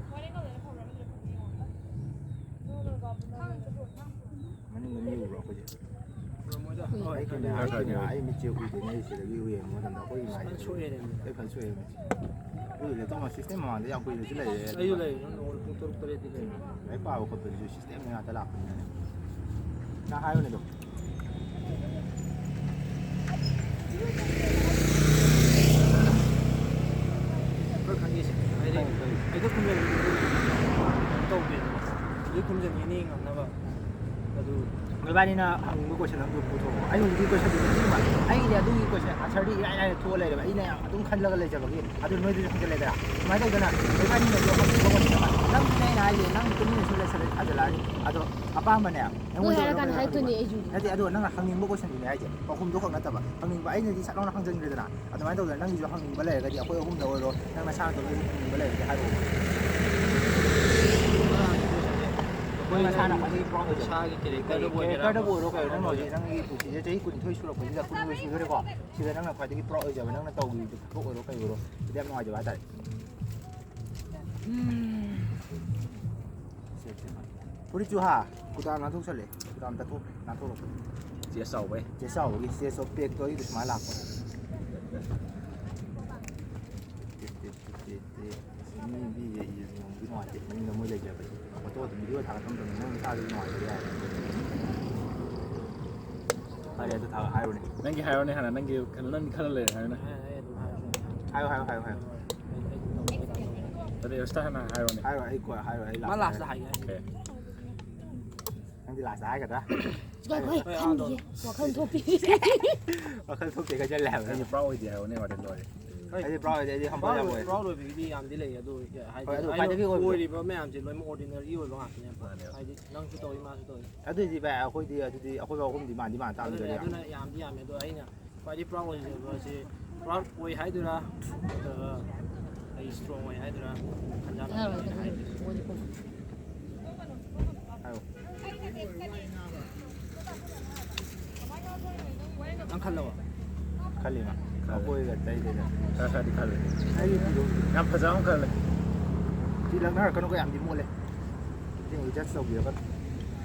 ꯃꯅꯤꯡꯗ ꯃꯤ ꯎꯕ꯭ꯔꯣ ꯑꯩꯈꯣꯏꯁꯦ? ꯑꯩ ꯀꯦꯃꯦꯔꯥ, ꯑꯩ ꯀꯦꯃꯦꯔꯥ, ꯑꯩ ꯃꯤꯠꯁꯦ ꯎꯗꯦꯅꯦ, ꯑꯩ ꯁꯤꯗꯒꯤ ꯌꯦꯡꯕ ꯃꯇꯝꯗ ꯑꯩꯈꯣꯏ ꯏꯃꯥꯏꯁꯦ ꯁꯣꯏꯔꯦꯅꯦ꯫ ꯂꯣꯏ ꯐꯖ ꯁꯣꯏꯔꯦ ꯃꯤꯠꯁꯦ꯫ ꯑꯗꯨ ꯂꯦꯞꯇꯣꯞ system ꯃꯃꯥꯡꯗ ꯌꯥꯝ ꯀꯨꯏꯅꯁꯨ ꯂꯩꯔꯦ꯫ ꯑꯩꯁꯨ ꯂꯩ꯫ ꯅꯪ ꯅꯣꯡꯃ ꯄꯨꯡ ꯇꯔꯨꯛ ꯇꯔꯦꯠꯇꯤ ꯂꯩ꯫ ꯂꯥꯏꯔꯤꯛ ꯄꯥꯕ ꯈꯣꯠꯄꯗꯨꯁꯨ system ꯉꯥꯛꯇ ꯂꯥꯛꯄꯅꯤꯅꯅꯦ꯫ ꯅꯪ ꯍꯥꯏꯌꯨꯅꯦ ꯑꯗꯨꯝ꯫ ꯈꯔ ꯈꯪꯉꯤꯁꯦ ꯍꯥꯏꯗꯤ ꯑꯩꯗꯣ ꯈꯨꯝꯖꯟ ꯇꯧꯗꯦꯗꯅ꯫ ꯑꯗꯨ ꯈꯨꯝꯖꯟꯈꯤꯅꯤ ꯉꯝꯅꯕ꯫ ꯑꯗꯨ ꯅꯣꯏꯕꯥꯅꯤꯅ ꯍꯪꯅꯤꯡꯕ ꯀꯣꯏꯁꯟ ꯑꯃꯗꯨ ꯄꯨꯊꯣꯔꯛꯑꯣ꯫ ꯑꯩ ꯍꯧꯖꯤꯛꯀꯤ ꯀꯣꯏꯁꯟꯗꯨ ꯄꯤꯅꯤꯡꯕ, ꯑꯩꯒꯤꯗꯤ ꯑꯗꯨꯒꯤ ꯀꯣꯏꯁꯟ ꯑꯟꯁꯔꯗꯤ ꯏꯔꯥꯏ ꯂꯥꯏꯅ ꯊꯣꯛꯑ ꯂꯩꯔꯦꯕ꯫ ꯑꯩꯅ ꯌꯥꯝ ꯑꯗꯨꯝ ꯈꯜꯂꯒ ꯂꯩꯖꯕꯒꯤ ꯑꯗꯨ ꯅꯣꯏꯗꯁꯨ ꯍꯪꯖꯜꯂꯦꯗꯅ꯫ ꯑꯗꯨꯃꯥꯏꯅ ꯇꯧꯗꯅ ꯅꯣꯏꯕꯥꯅꯤꯅꯁꯨ ꯍꯪꯅꯤꯡꯕ ꯀꯣꯏꯁꯟ ꯑꯃ, ꯅꯪꯗꯨꯅꯦ ꯑꯩꯅ ꯍꯥꯏꯁꯦ, ꯅꯪ ꯇꯨꯃꯤꯟꯅ ꯁꯨꯝ ꯂꯩꯁꯜꯂꯦ ꯊꯥꯖꯜꯂꯛꯑꯅꯤ꯫ ꯑꯗꯣ ꯑꯄꯥꯝꯕꯅꯦ, ꯑꯩꯉꯣꯟꯗ ꯍꯥꯏꯔꯀꯥꯟꯗ ꯍꯥꯏꯔꯛꯀꯅꯨ꯫ ꯍꯥꯏꯔꯛꯇꯣꯏꯅꯦ ꯑꯩꯁꯨ꯫ ꯅꯠꯇꯦ, ꯑꯗꯣ ꯅꯪꯅ ꯍꯪꯅꯤꯡꯕ ꯀꯣꯏꯁꯟꯗꯨꯅꯦ ꯍꯥꯏꯁꯦ, ꯄꯥꯎꯈꯨꯝꯗꯣ ꯈꯛ ꯅꯠꯇꯕ꯫ ꯍꯪꯅꯤꯡꯕ ꯑꯩꯅꯗꯤ ꯁꯠ ꯂꯥꯎꯅ ꯍꯪꯖꯟꯈ꯭ꯔꯦꯗꯅ꯫ ꯑꯗꯨꯃꯥꯏꯅ ꯇꯧꯗꯅ ꯅꯪꯒꯤꯁꯨ ꯍꯪꯅꯤꯡꯕ ꯂꯩꯔꯒꯗꯤ, ꯑꯩꯈꯣꯏ ꯑꯍꯨꯝꯗ ꯑꯣꯏꯔꯣ, ꯅꯪ ꯅꯁꯥꯅ ꯇꯧꯖꯔꯁꯨ ꯍꯪꯅꯤꯡꯕ ꯂꯩꯔꯒꯗꯤ ꯍꯥꯏꯔꯛꯑꯣ꯫ ꯅꯪ ꯅꯁꯥꯅ ꯈ꯭ꯋꯥꯏꯗꯒꯤ proud ꯑꯣꯏꯖꯕ꯫ ꯏꯁꯥꯒꯤ characterꯗꯕꯨ ꯑꯣꯏꯒꯦꯔꯥ, characterꯗꯕꯨ ꯑꯣꯏꯔꯣ ꯀꯩꯅꯣ, ꯅꯪꯅ ꯍꯧꯖꯤꯛ ꯅꯪꯒꯤ ꯄꯨꯟꯁꯤꯁꯦ ꯆꯍꯤ ꯀꯨꯟꯅꯤꯊꯣꯏ ꯁꯨꯔꯛꯄꯁꯤꯗ, ꯀꯨꯟꯍꯨꯝꯗꯣꯏ ꯁꯨꯗꯣꯔꯦꯀꯣ꯫ ꯁꯤꯗ ꯅꯪꯅ ꯈ꯭ꯋꯥꯏꯗꯒꯤ proud ꯑꯣꯏꯖꯕ, ꯅꯪꯅ ꯇꯧꯈꯤꯕ ꯊꯕꯛ ꯑꯣꯏꯔꯣ ꯀꯩ ꯑꯣꯏꯔꯣ, ꯁꯤꯗ ꯌꯥꯝ ꯅꯨꯡꯉꯥꯏꯖꯕ ꯍꯥꯏꯇꯥꯔꯦ꯫ ꯐꯨꯔꯤꯠꯁꯨ ꯍꯥ, ꯀꯨꯗꯥꯝ ꯅꯥꯟꯊꯣꯛꯆꯜꯂꯦ, ꯀꯨꯗꯥꯝ ꯇꯠꯊꯣꯛꯈ꯭ꯔꯦ, ꯅꯥꯟꯊꯣꯛꯂꯛꯄ꯫ ꯆꯦꯁ ꯆꯥꯎꯕꯩ꯫ ꯆꯦꯁ ꯆꯥꯎꯕꯒꯤ ꯆꯦꯁ ꯑꯣꯐ ꯄꯦꯛꯇꯣ ꯑꯩꯗꯣ ꯁꯨꯃꯥꯏꯅ ꯂꯥꯛꯄ꯫ ꯇꯦ, ꯇꯦ, ꯇꯦ, ꯇꯦ, ꯇꯦ꯫ ꯃꯤ, ꯃꯤꯁꯦ ꯅꯨꯡꯗꯤ ꯅꯨꯡꯉꯥꯏꯇꯦ, ꯃꯅꯤꯡꯗ ꯃꯣꯏ ꯂꯩꯖꯕꯁꯦ꯫ ꯐꯣꯇꯣ ꯑꯗꯨꯝ video ꯊꯥꯒꯠꯄ ꯃꯇꯝꯗ ꯅꯪ ꯅꯁꯥꯗꯨ ꯅꯨꯡꯉꯥꯏꯇꯕ ꯌꯥꯏ꯫ ꯐꯔꯦ, ꯑꯗꯨ ꯊꯥꯒꯠ-, ꯍꯥꯏꯔꯣꯅꯦ꯫ ꯅꯪꯒꯤ ꯍꯥꯏꯔꯣꯅꯦ ꯍꯥꯟꯅ, ꯅꯪꯒꯤ ꯈꯜ-, ꯅꯪꯒꯤ ꯈꯜꯂ ꯂꯩꯔꯦ ꯍꯥꯏꯔꯣꯅꯦ꯫ ꯑꯩ ꯑꯗꯨꯝ ꯍꯥꯏꯔꯁꯨ ꯍꯥꯏꯌꯨ, ꯍꯥꯏꯌꯨ, ꯍꯥꯏꯌꯨ, ꯍꯥꯏꯌꯨ꯫ ꯑꯗꯨꯗꯤ ꯎꯁꯇꯥ ꯍꯥꯟꯅ ꯍꯥꯏꯔꯣꯅꯦ꯫ ꯍꯥꯏꯔꯣ, ꯑꯩ ꯀꯣꯟꯅ ꯍꯥꯏꯔꯣ, ꯑꯩ ꯃꯥ ꯂꯥꯁꯇ ꯂꯥꯁꯇ ꯍꯥꯏꯒꯦ꯫ ꯑꯣꯀꯦ꯫ ꯅꯪꯗꯤ ꯂꯥꯁꯇ ꯍꯥꯏꯒꯗ꯭ꯔꯥ? ꯉꯥꯏꯈꯣ, ꯑꯩ ꯈꯟꯈꯤꯒꯦ꯫ ꯋꯥꯈꯜ ꯊꯣꯛꯇꯦ꯫ ꯋꯥꯈꯜ ꯊꯣꯛꯇꯦ ꯈꯟꯖꯜꯂꯦ ꯍꯥꯏꯕ꯫ ꯅꯪꯗꯤ proud ꯑꯣꯏꯗꯦ ꯍꯥꯏꯌꯣꯅꯦ, ꯋꯥꯔꯤ ꯂꯣꯏꯔꯦ꯫ ꯑꯩꯗꯤ proud ꯑꯣꯏꯗꯦ, ꯑꯩꯗꯤ humble ꯌꯥꯝ ꯑꯣꯏ꯫ Proud ꯑꯣꯏꯕꯒꯤꯗꯤ ꯌꯥꯝꯗꯤ ꯂꯩ, ꯑꯗꯨ ꯍꯥꯏꯗꯤ ꯍꯣꯏ, ꯑꯗꯨ ꯑꯩꯅ ꯈ꯭ꯋꯥꯏꯗꯒꯤ ꯑꯣꯏꯕꯗꯣ꯫ ꯑꯣꯏꯔꯤꯕ ꯃꯌꯥꯝꯁꯦ ꯂꯣꯏꯅꯃꯛ ordinary ꯑꯣꯏꯕ ꯉꯥꯛꯇꯅꯦꯕ꯫ ꯃꯥꯅꯦꯕ꯫ ꯍꯥꯏꯗꯤ ꯅꯪꯁꯨ ꯇꯧꯏ, ꯃꯥꯁꯨ ꯇꯧꯏ꯫ ꯑꯗꯨꯏꯗꯤ ꯚꯥꯏ, ꯑꯩꯈꯣꯏꯗꯤ ꯑꯗꯨꯗꯤ ꯑꯩꯈꯣꯏ ꯑꯍꯨꯝꯗꯤ ꯃꯥꯟꯗꯤ ꯃꯥꯟ ꯇꯥꯕꯅꯤ ꯑꯗꯨꯅꯦ, ꯀꯔꯤꯅꯣ? ꯑꯗꯨꯅ ꯌꯥꯝꯗꯤ ꯌꯥꯝꯃꯦ, ꯑꯗꯣ ꯑꯩꯅ ꯈ꯭ꯋꯥꯏꯗꯒꯤ proud ꯑꯣꯏꯖꯕꯁꯦ, proud ꯑꯣꯏ ꯍꯥꯏꯗꯣꯏꯔꯥ, ꯅꯠꯇ꯭ꯔꯒ ꯑꯩ strong ꯑꯣꯏ ꯍꯥꯏꯗꯣꯏꯔꯥ, ꯈꯟꯖꯥꯟꯅꯕ ꯍꯥꯏꯗꯣꯏꯔꯥ? ꯍꯥꯏꯌꯣ꯫ ꯅꯪ ꯈꯜꯂꯕꯣ? ꯈꯜꯂꯤꯃ꯫ ꯈꯜꯂꯦ꯫ ꯑꯩꯈꯣꯏꯒ ꯑꯇꯩꯗꯩꯗ꯫ ꯈꯔ ꯈꯔꯗꯤ ꯈꯜꯂꯦ꯫ ꯑꯩꯒꯤ ꯐꯤꯔꯣꯜ ꯌꯥꯝ ꯐꯖꯕ ꯑꯃ ꯈꯜꯂꯦ꯫ ꯁꯤ ꯂꯛꯅꯔꯛꯀꯅꯨꯀꯣ, ꯌꯥꯝꯗꯤ ꯃꯣꯠꯂꯦ꯫ ꯁꯤ ꯑꯃꯨꯛ judge ꯇꯧꯕꯤꯔꯒ꯫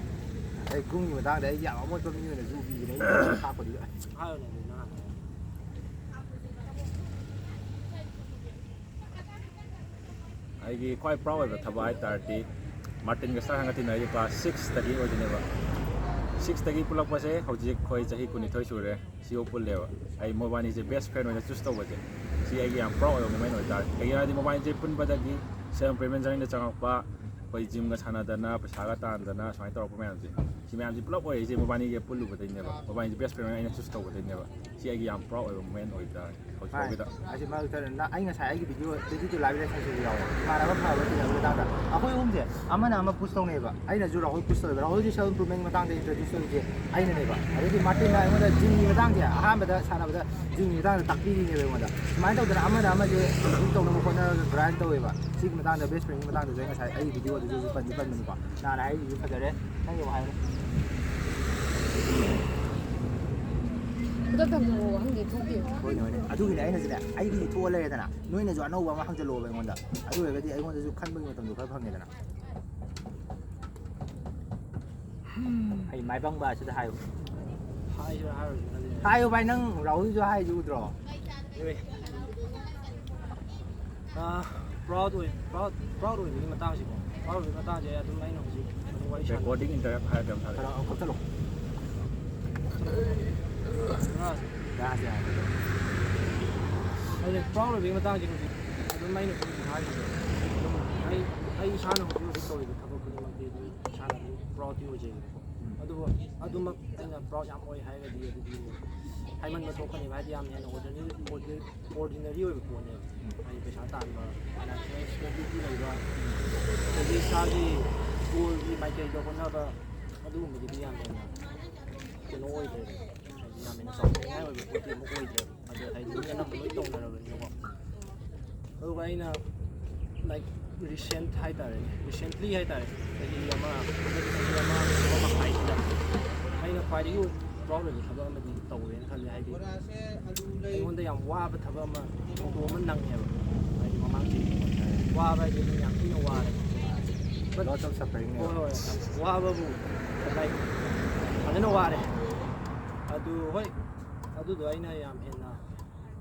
ꯑꯩ groomꯒꯤ ꯃꯇꯥꯡꯗ ꯑꯩ ꯌꯥꯝ ꯑꯃꯣꯠꯄ ꯃꯤ ꯑꯣꯏꯅ ꯖꯨ ꯄꯤꯕꯅꯦ꯫ ꯑꯩ ꯊꯥꯛꯄꯗꯨꯗ꯫ ꯍꯥꯏꯌꯨꯅꯦ ꯑꯗꯨ ꯅꯪ ꯍꯥꯟꯅ꯫ ꯑꯩꯒꯤ ꯈ꯭ꯋꯥꯏ proud ꯑꯣꯏꯕ ꯊꯕꯛ ꯍꯥꯏ ꯇꯥꯔꯗꯤ, ꯃꯥꯔꯇꯤꯟꯒ ꯁꯥꯔ ꯍꯪꯒ ꯇꯤꯟꯅꯔꯤꯁꯦ class sixꯇꯒꯤ ꯑꯣꯏꯗꯣꯏꯅꯦꯕ꯫ Sixꯇꯒꯤ ꯄꯨꯜꯂꯛꯄꯁꯦ ꯍꯧꯖꯤꯛ ꯑꯩꯈꯣꯏ ꯆꯍꯤ ꯀꯨꯟꯅꯤꯊꯣꯏ ꯁꯨꯔꯦ꯫ ꯁꯤꯐꯥꯎ ꯄꯨꯜꯂꯦꯕ꯫ ꯑꯩ ꯃꯣꯏꯕꯥꯅꯤꯁꯦ best friend ꯑꯣꯏꯅ choose ꯇꯧꯕꯁꯦ, ꯁꯤ ꯑꯩꯒꯤ ꯌꯥꯝ proud ꯑꯣꯏꯕ moment ꯑꯣꯏꯇꯥꯔꯦ꯫ ꯀꯩꯒꯤꯅꯣ ꯍꯥꯏꯔꯗꯤ ꯃꯣꯏꯕꯥꯅꯤꯁꯦ ꯄꯨꯟꯕꯗꯒꯤ self improvement journeyꯗ ꯆꯪꯉꯛꯄ, ꯑꯩꯈꯣꯏ ꯖꯤꯝꯒ ꯁꯥꯟꯅꯗꯅ ꯄꯩꯁꯥꯒ ꯇꯥꯟꯗꯅ ꯁꯨꯃꯥꯏꯅ ꯇꯧꯔꯛꯄ ꯃꯌꯥꯝꯁꯦ, ꯁꯤ ꯃꯌꯥꯝꯁꯦ ꯄꯨꯂꯞ ꯑꯣꯏꯔꯛꯏꯁꯦ ꯃꯕꯥꯅꯤꯒꯤ ꯄꯨꯜꯂꯨꯕꯗꯩꯅꯦꯕ, ꯃꯕꯥꯅꯤꯁꯦ ꯕꯦꯁ ꯐ꯭ꯔꯦꯟ ꯑꯩꯅ ꯆꯨꯁ ꯇꯧꯕꯗꯩꯅꯦꯕ꯫ ꯁꯤ ꯑꯩꯒꯤ ꯌꯥꯝ ꯄ꯭ꯔꯥꯎꯗ ꯑꯣꯏꯕ ꯃꯣꯃꯦꯟ ꯑꯣꯏꯕ ꯇꯥꯔꯦ ꯍꯧꯖꯤꯛ ꯚꯥꯏ, ꯐꯥꯎꯒꯤꯗ꯫ ꯑꯁꯤ ꯃꯔꯛꯇ ꯅ-, ꯑꯩ ꯉꯁꯥꯏ ꯑꯩꯒꯤ ꯚꯤꯗꯤꯑꯣ ꯇ꯭ꯋꯦꯟꯇꯤ ꯇꯨ ꯂꯥꯏꯚ ꯔꯤꯌꯦꯛꯁꯟꯁꯨ ꯌꯥꯎꯋꯦ, ꯏꯃꯥꯟꯅꯕ ꯐꯕ ꯇꯤꯟꯅꯕꯒꯤ ꯃꯇꯥꯡꯗ꯫ ꯑꯩꯈꯣꯏ ꯑꯍꯨꯝꯁꯦ ꯑꯃꯅ ꯑꯃ ꯄꯨꯁ ꯇꯧꯅꯩꯕ꯫ ꯑꯩꯅꯁꯨ ꯔꯥꯍꯨꯜ ꯄꯨꯁ ꯇꯧꯋꯦꯕ, ꯔꯥꯍꯨꯜꯁꯦ ꯁꯦꯜꯐ ꯏꯝꯄ꯭ꯔꯨꯚꯃꯦꯟꯒꯤ ꯃꯇꯥꯡꯗ ꯏꯟꯇ꯭ꯔꯣꯗ꯭ꯌꯨꯁ ꯇꯧꯔꯤꯁꯦ ꯑꯩꯅꯅꯦꯕ꯫ ꯑꯗꯩꯗꯤ ꯃꯥꯔꯇꯤꯟꯅ ꯑꯩꯉꯣꯟꯗ ꯖꯤꯝꯒꯤ ꯃꯇꯥꯡꯁꯦ, ꯑꯍꯥꯟꯕꯗ ꯁꯥꯟꯅꯕꯗ ꯖꯤꯝꯒꯤ ꯃꯇꯥꯡꯗ ꯇꯥꯛꯄꯤꯔꯤꯅꯦꯕ ꯑꯩꯉꯣꯟꯗ꯫ ꯁꯨꯃꯥꯏꯅ ꯇꯧꯗꯅ ꯑꯃꯅ ꯑꯃꯁꯦ ꯏꯝꯄ꯭ꯔꯨꯚ ꯇꯧꯅꯕ ꯍꯣꯠꯅꯔꯒ ꯒ꯭ꯔꯥꯏꯟ ꯇꯧꯋꯦꯕ꯫ ꯁꯤꯒꯤ ꯃꯇꯥꯡꯗ, ꯕꯦꯁ ꯐ꯭ꯔꯦꯟꯒꯤ ꯃꯇꯥꯡꯗꯁꯨ ꯑꯩ ꯉꯁꯥꯏ ꯑꯩꯒꯤ ꯚꯤꯗꯤꯑꯣꯗꯁꯨ ꯄꯟꯗꯤ ꯄꯟꯕꯅꯤꯀꯣ꯫ ꯅꯍꯥꯟ ꯍꯥꯏꯔꯤꯁꯨ ꯐꯖꯔꯦ, ꯅꯪꯒꯤ ꯑꯃꯨꯛ ꯍꯥꯏꯔꯣ꯫ ꯈꯨꯗꯛꯇ ꯍꯪꯉꯛꯑꯣ, ꯍꯪꯗꯦ ꯊꯣꯛꯇꯦ꯫ ꯍꯣꯏꯅꯦ, ꯍꯣꯏꯅꯦ, ꯑꯗꯨꯒꯤꯅꯦ ꯑꯩꯅꯁꯨꯅꯦ, ꯑꯩꯒꯤꯗꯤ ꯊꯣꯛꯑ ꯂꯩꯔꯦꯗꯅ, ꯅꯣꯏꯅꯁꯨ ꯑꯅꯧꯕ ꯑꯃ ꯍꯪꯖꯜꯂꯛꯑꯣꯕ ꯑꯩꯉꯣꯟꯗ꯫ ꯑꯗꯨ ꯑꯣꯏꯔꯒꯗꯤ ꯑꯩꯉꯣꯟꯗꯁꯨ ꯈꯟꯕꯒꯤ ꯃꯇꯝꯗꯣ ꯈꯔ ꯐꯪꯉꯦꯗꯅ꯫ ꯑꯩ ꯃꯥꯏ ꯄꯪꯕ ꯑꯁꯤꯗ ꯍꯥꯏꯌꯨ꯫ ꯍꯥꯏꯁꯤꯔꯥ ꯍꯥꯏꯔꯣꯏꯁꯤꯔꯥ ꯈꯜꯂꯤ꯫ ꯍꯥꯏꯌꯨ ꯚꯥꯏ, ꯅꯪ ꯔꯥꯍꯨꯜꯁꯨ ꯍꯥꯏꯁꯤ ꯎꯗ꯭ꯔꯣ? ꯑꯦ꯫ ꯑꯥ, ꯄ꯭ꯔꯥꯎꯗ ꯑꯣꯏ-, ꯄ꯭ꯔꯥꯎꯗ, ꯄ꯭ꯔꯥꯎꯗ ꯑꯣꯏꯕꯒꯤ ꯃꯇꯥꯡꯁꯤꯀꯣ, ꯄ꯭ꯔꯥꯎꯗ ꯑꯣꯏꯕꯒꯤ ꯃꯇꯥꯡꯁꯦ ꯑꯗꯨꯝ ꯑꯩꯅ ꯍꯧꯖꯤꯛ ꯑꯗꯨꯝ ꯋꯥꯔꯤ ꯁꯥꯟꯅ- ꯔꯦꯀꯣꯔꯗꯤꯡ ꯏꯟꯇꯔꯞ ꯍꯥꯏꯔꯗꯤ ꯌꯥꯝ ꯁꯥꯔꯦ꯫ ꯈꯔ ꯀꯛꯊꯠꯂꯣ꯫ ꯌꯥꯁꯦ, ꯌꯥꯁꯦ꯫ ꯑꯩꯅ ꯄ꯭ꯔꯥꯎꯗ ꯑꯣꯏꯕꯒꯤ ꯃꯇꯥꯡꯁꯦ ꯍꯧꯖꯤꯛ ꯑꯗꯨꯝ ꯑꯩꯅ ꯍꯧꯖꯤꯛ ꯍꯥꯏꯔꯤꯁꯦ ꯑꯗꯨꯝ ꯑꯩ, ꯑꯩ ꯏꯁꯥꯅ ꯍꯧꯖꯤꯛ ꯍꯧꯖꯤꯛ ꯇꯧꯔꯤꯕ ꯊꯕꯛ ꯈꯨꯗꯤꯡꯃꯛꯇꯤ ꯑꯗꯨꯝ ꯏꯁꯥꯅ ꯑꯗꯨꯝ ꯄ꯭ꯔꯥꯎꯗꯇꯤ ꯑꯣꯏꯖꯩꯕꯀꯣ꯫ ꯎꯝ꯫ ꯑꯗꯨꯕꯨ ꯑꯗꯨꯃꯛ ꯑꯩꯅ ꯄ꯭ꯔꯥꯎꯗ ꯌꯥꯝ ꯑꯣꯏ ꯍꯥꯏꯔꯒꯗꯤ ꯑꯗꯨꯗꯤ ꯍꯥꯏꯃꯟꯕ ꯊꯣꯛꯀꯅꯦꯕ, ꯍꯥꯏꯗꯤ ꯌꯥꯝ ꯍꯦꯟꯅ ꯑꯣꯔꯗꯤꯅꯔꯤ, ꯑꯣꯔꯗꯤꯅꯔꯤ ꯑꯣꯏꯕ ꯄꯣꯠꯅꯦꯕ꯫ ꯎꯝ꯫ ꯍꯥꯏꯗꯤ ꯄꯩꯁꯥ ꯇꯥꯟꯕ, ꯐꯥꯏꯅꯥꯟꯁꯤꯌꯦꯜ ꯁ꯭ꯇꯦꯕꯤꯂꯤꯇꯤ ꯂꯩꯕ, ꯑꯗꯒꯤ ꯏꯁꯥꯒꯤ ꯒꯣꯜꯒꯤ ꯃꯥꯏꯀꯩꯗ ꯍꯣꯠꯅꯕ, ꯑꯗꯨꯒꯨꯝꯕꯗꯨꯗꯤ ꯌꯥꯝ ꯍꯦꯟꯅ ꯀꯩꯅꯣ ꯑꯣꯏꯗ꯭ꯔꯦꯕ꯫ ꯍꯥꯏꯗꯤ ꯌꯥꯝ ꯍꯦꯟꯅ ꯆꯥꯎꯊꯣꯛꯅꯤꯡꯉꯥꯏ ꯑꯣꯏꯕ ꯄꯣꯠꯇꯤ ꯑꯃꯨꯛ ꯑꯣꯏꯗ꯭ꯔꯦꯕ꯫ ꯑꯗꯣ ꯍꯥꯏꯗꯤ ꯃꯤ ꯑꯅꯝꯕ ꯂꯣꯏ ꯇꯧꯅꯔꯕꯅꯤꯅꯀꯣ꯫ ꯑꯗꯨꯒ ꯑꯩꯅ, ꯂꯥꯏꯛ, ꯔꯤꯁꯦꯟꯠ ꯍꯥꯏꯇꯥꯔꯦꯅꯦ, ꯔꯤꯁꯦꯟꯠꯂꯤ ꯍꯥꯏꯇꯥꯔꯦ, ꯆꯍꯤ ꯑꯃ, ꯍꯟꯗꯛ ꯆꯍꯤ ꯑꯃ, ꯑꯃ ꯃꯈꯥꯏꯁꯤꯗ ꯑꯩꯅ ꯈ꯭ꯋꯥꯏꯗꯒꯤ ꯄ꯭ꯔꯥꯎꯗ ꯑꯣꯏꯕ ꯊꯕꯛ ꯑꯃꯗꯤ ꯇꯧꯔꯦꯅ ꯈꯜꯂꯦ꯫ ꯍꯥꯏꯗꯤ ꯑꯩꯉꯣꯟꯗ ꯌꯥꯝ ꯋꯥꯕ ꯊꯕꯛ ꯑꯃ ꯊꯧꯗꯣꯛ ꯑꯃ ꯅꯪꯉꯦꯕ꯫ ꯍꯥꯏꯗꯤ ꯃꯃꯥꯡ ꯆꯍꯤ ꯋꯥꯕ ꯍꯥꯏꯗꯤ ꯑꯗꯨꯝ ꯌꯥꯝ ꯊꯤꯅ ꯋꯥꯔꯦ꯫ But Lot of suffering ꯅꯦꯕ꯫ ꯍꯣꯏ, ꯍꯣꯏ, ꯌꯥꯝ ꯋꯥꯕꯕꯨ, ꯂꯥꯏꯛ, ꯐꯖꯅ ꯋꯥꯔꯦ꯫ ꯑꯗꯨ ꯍꯣꯏ, ꯑꯗꯨꯗꯣ ꯑꯩꯅ ꯌꯥꯝ ꯍꯦꯟꯅ,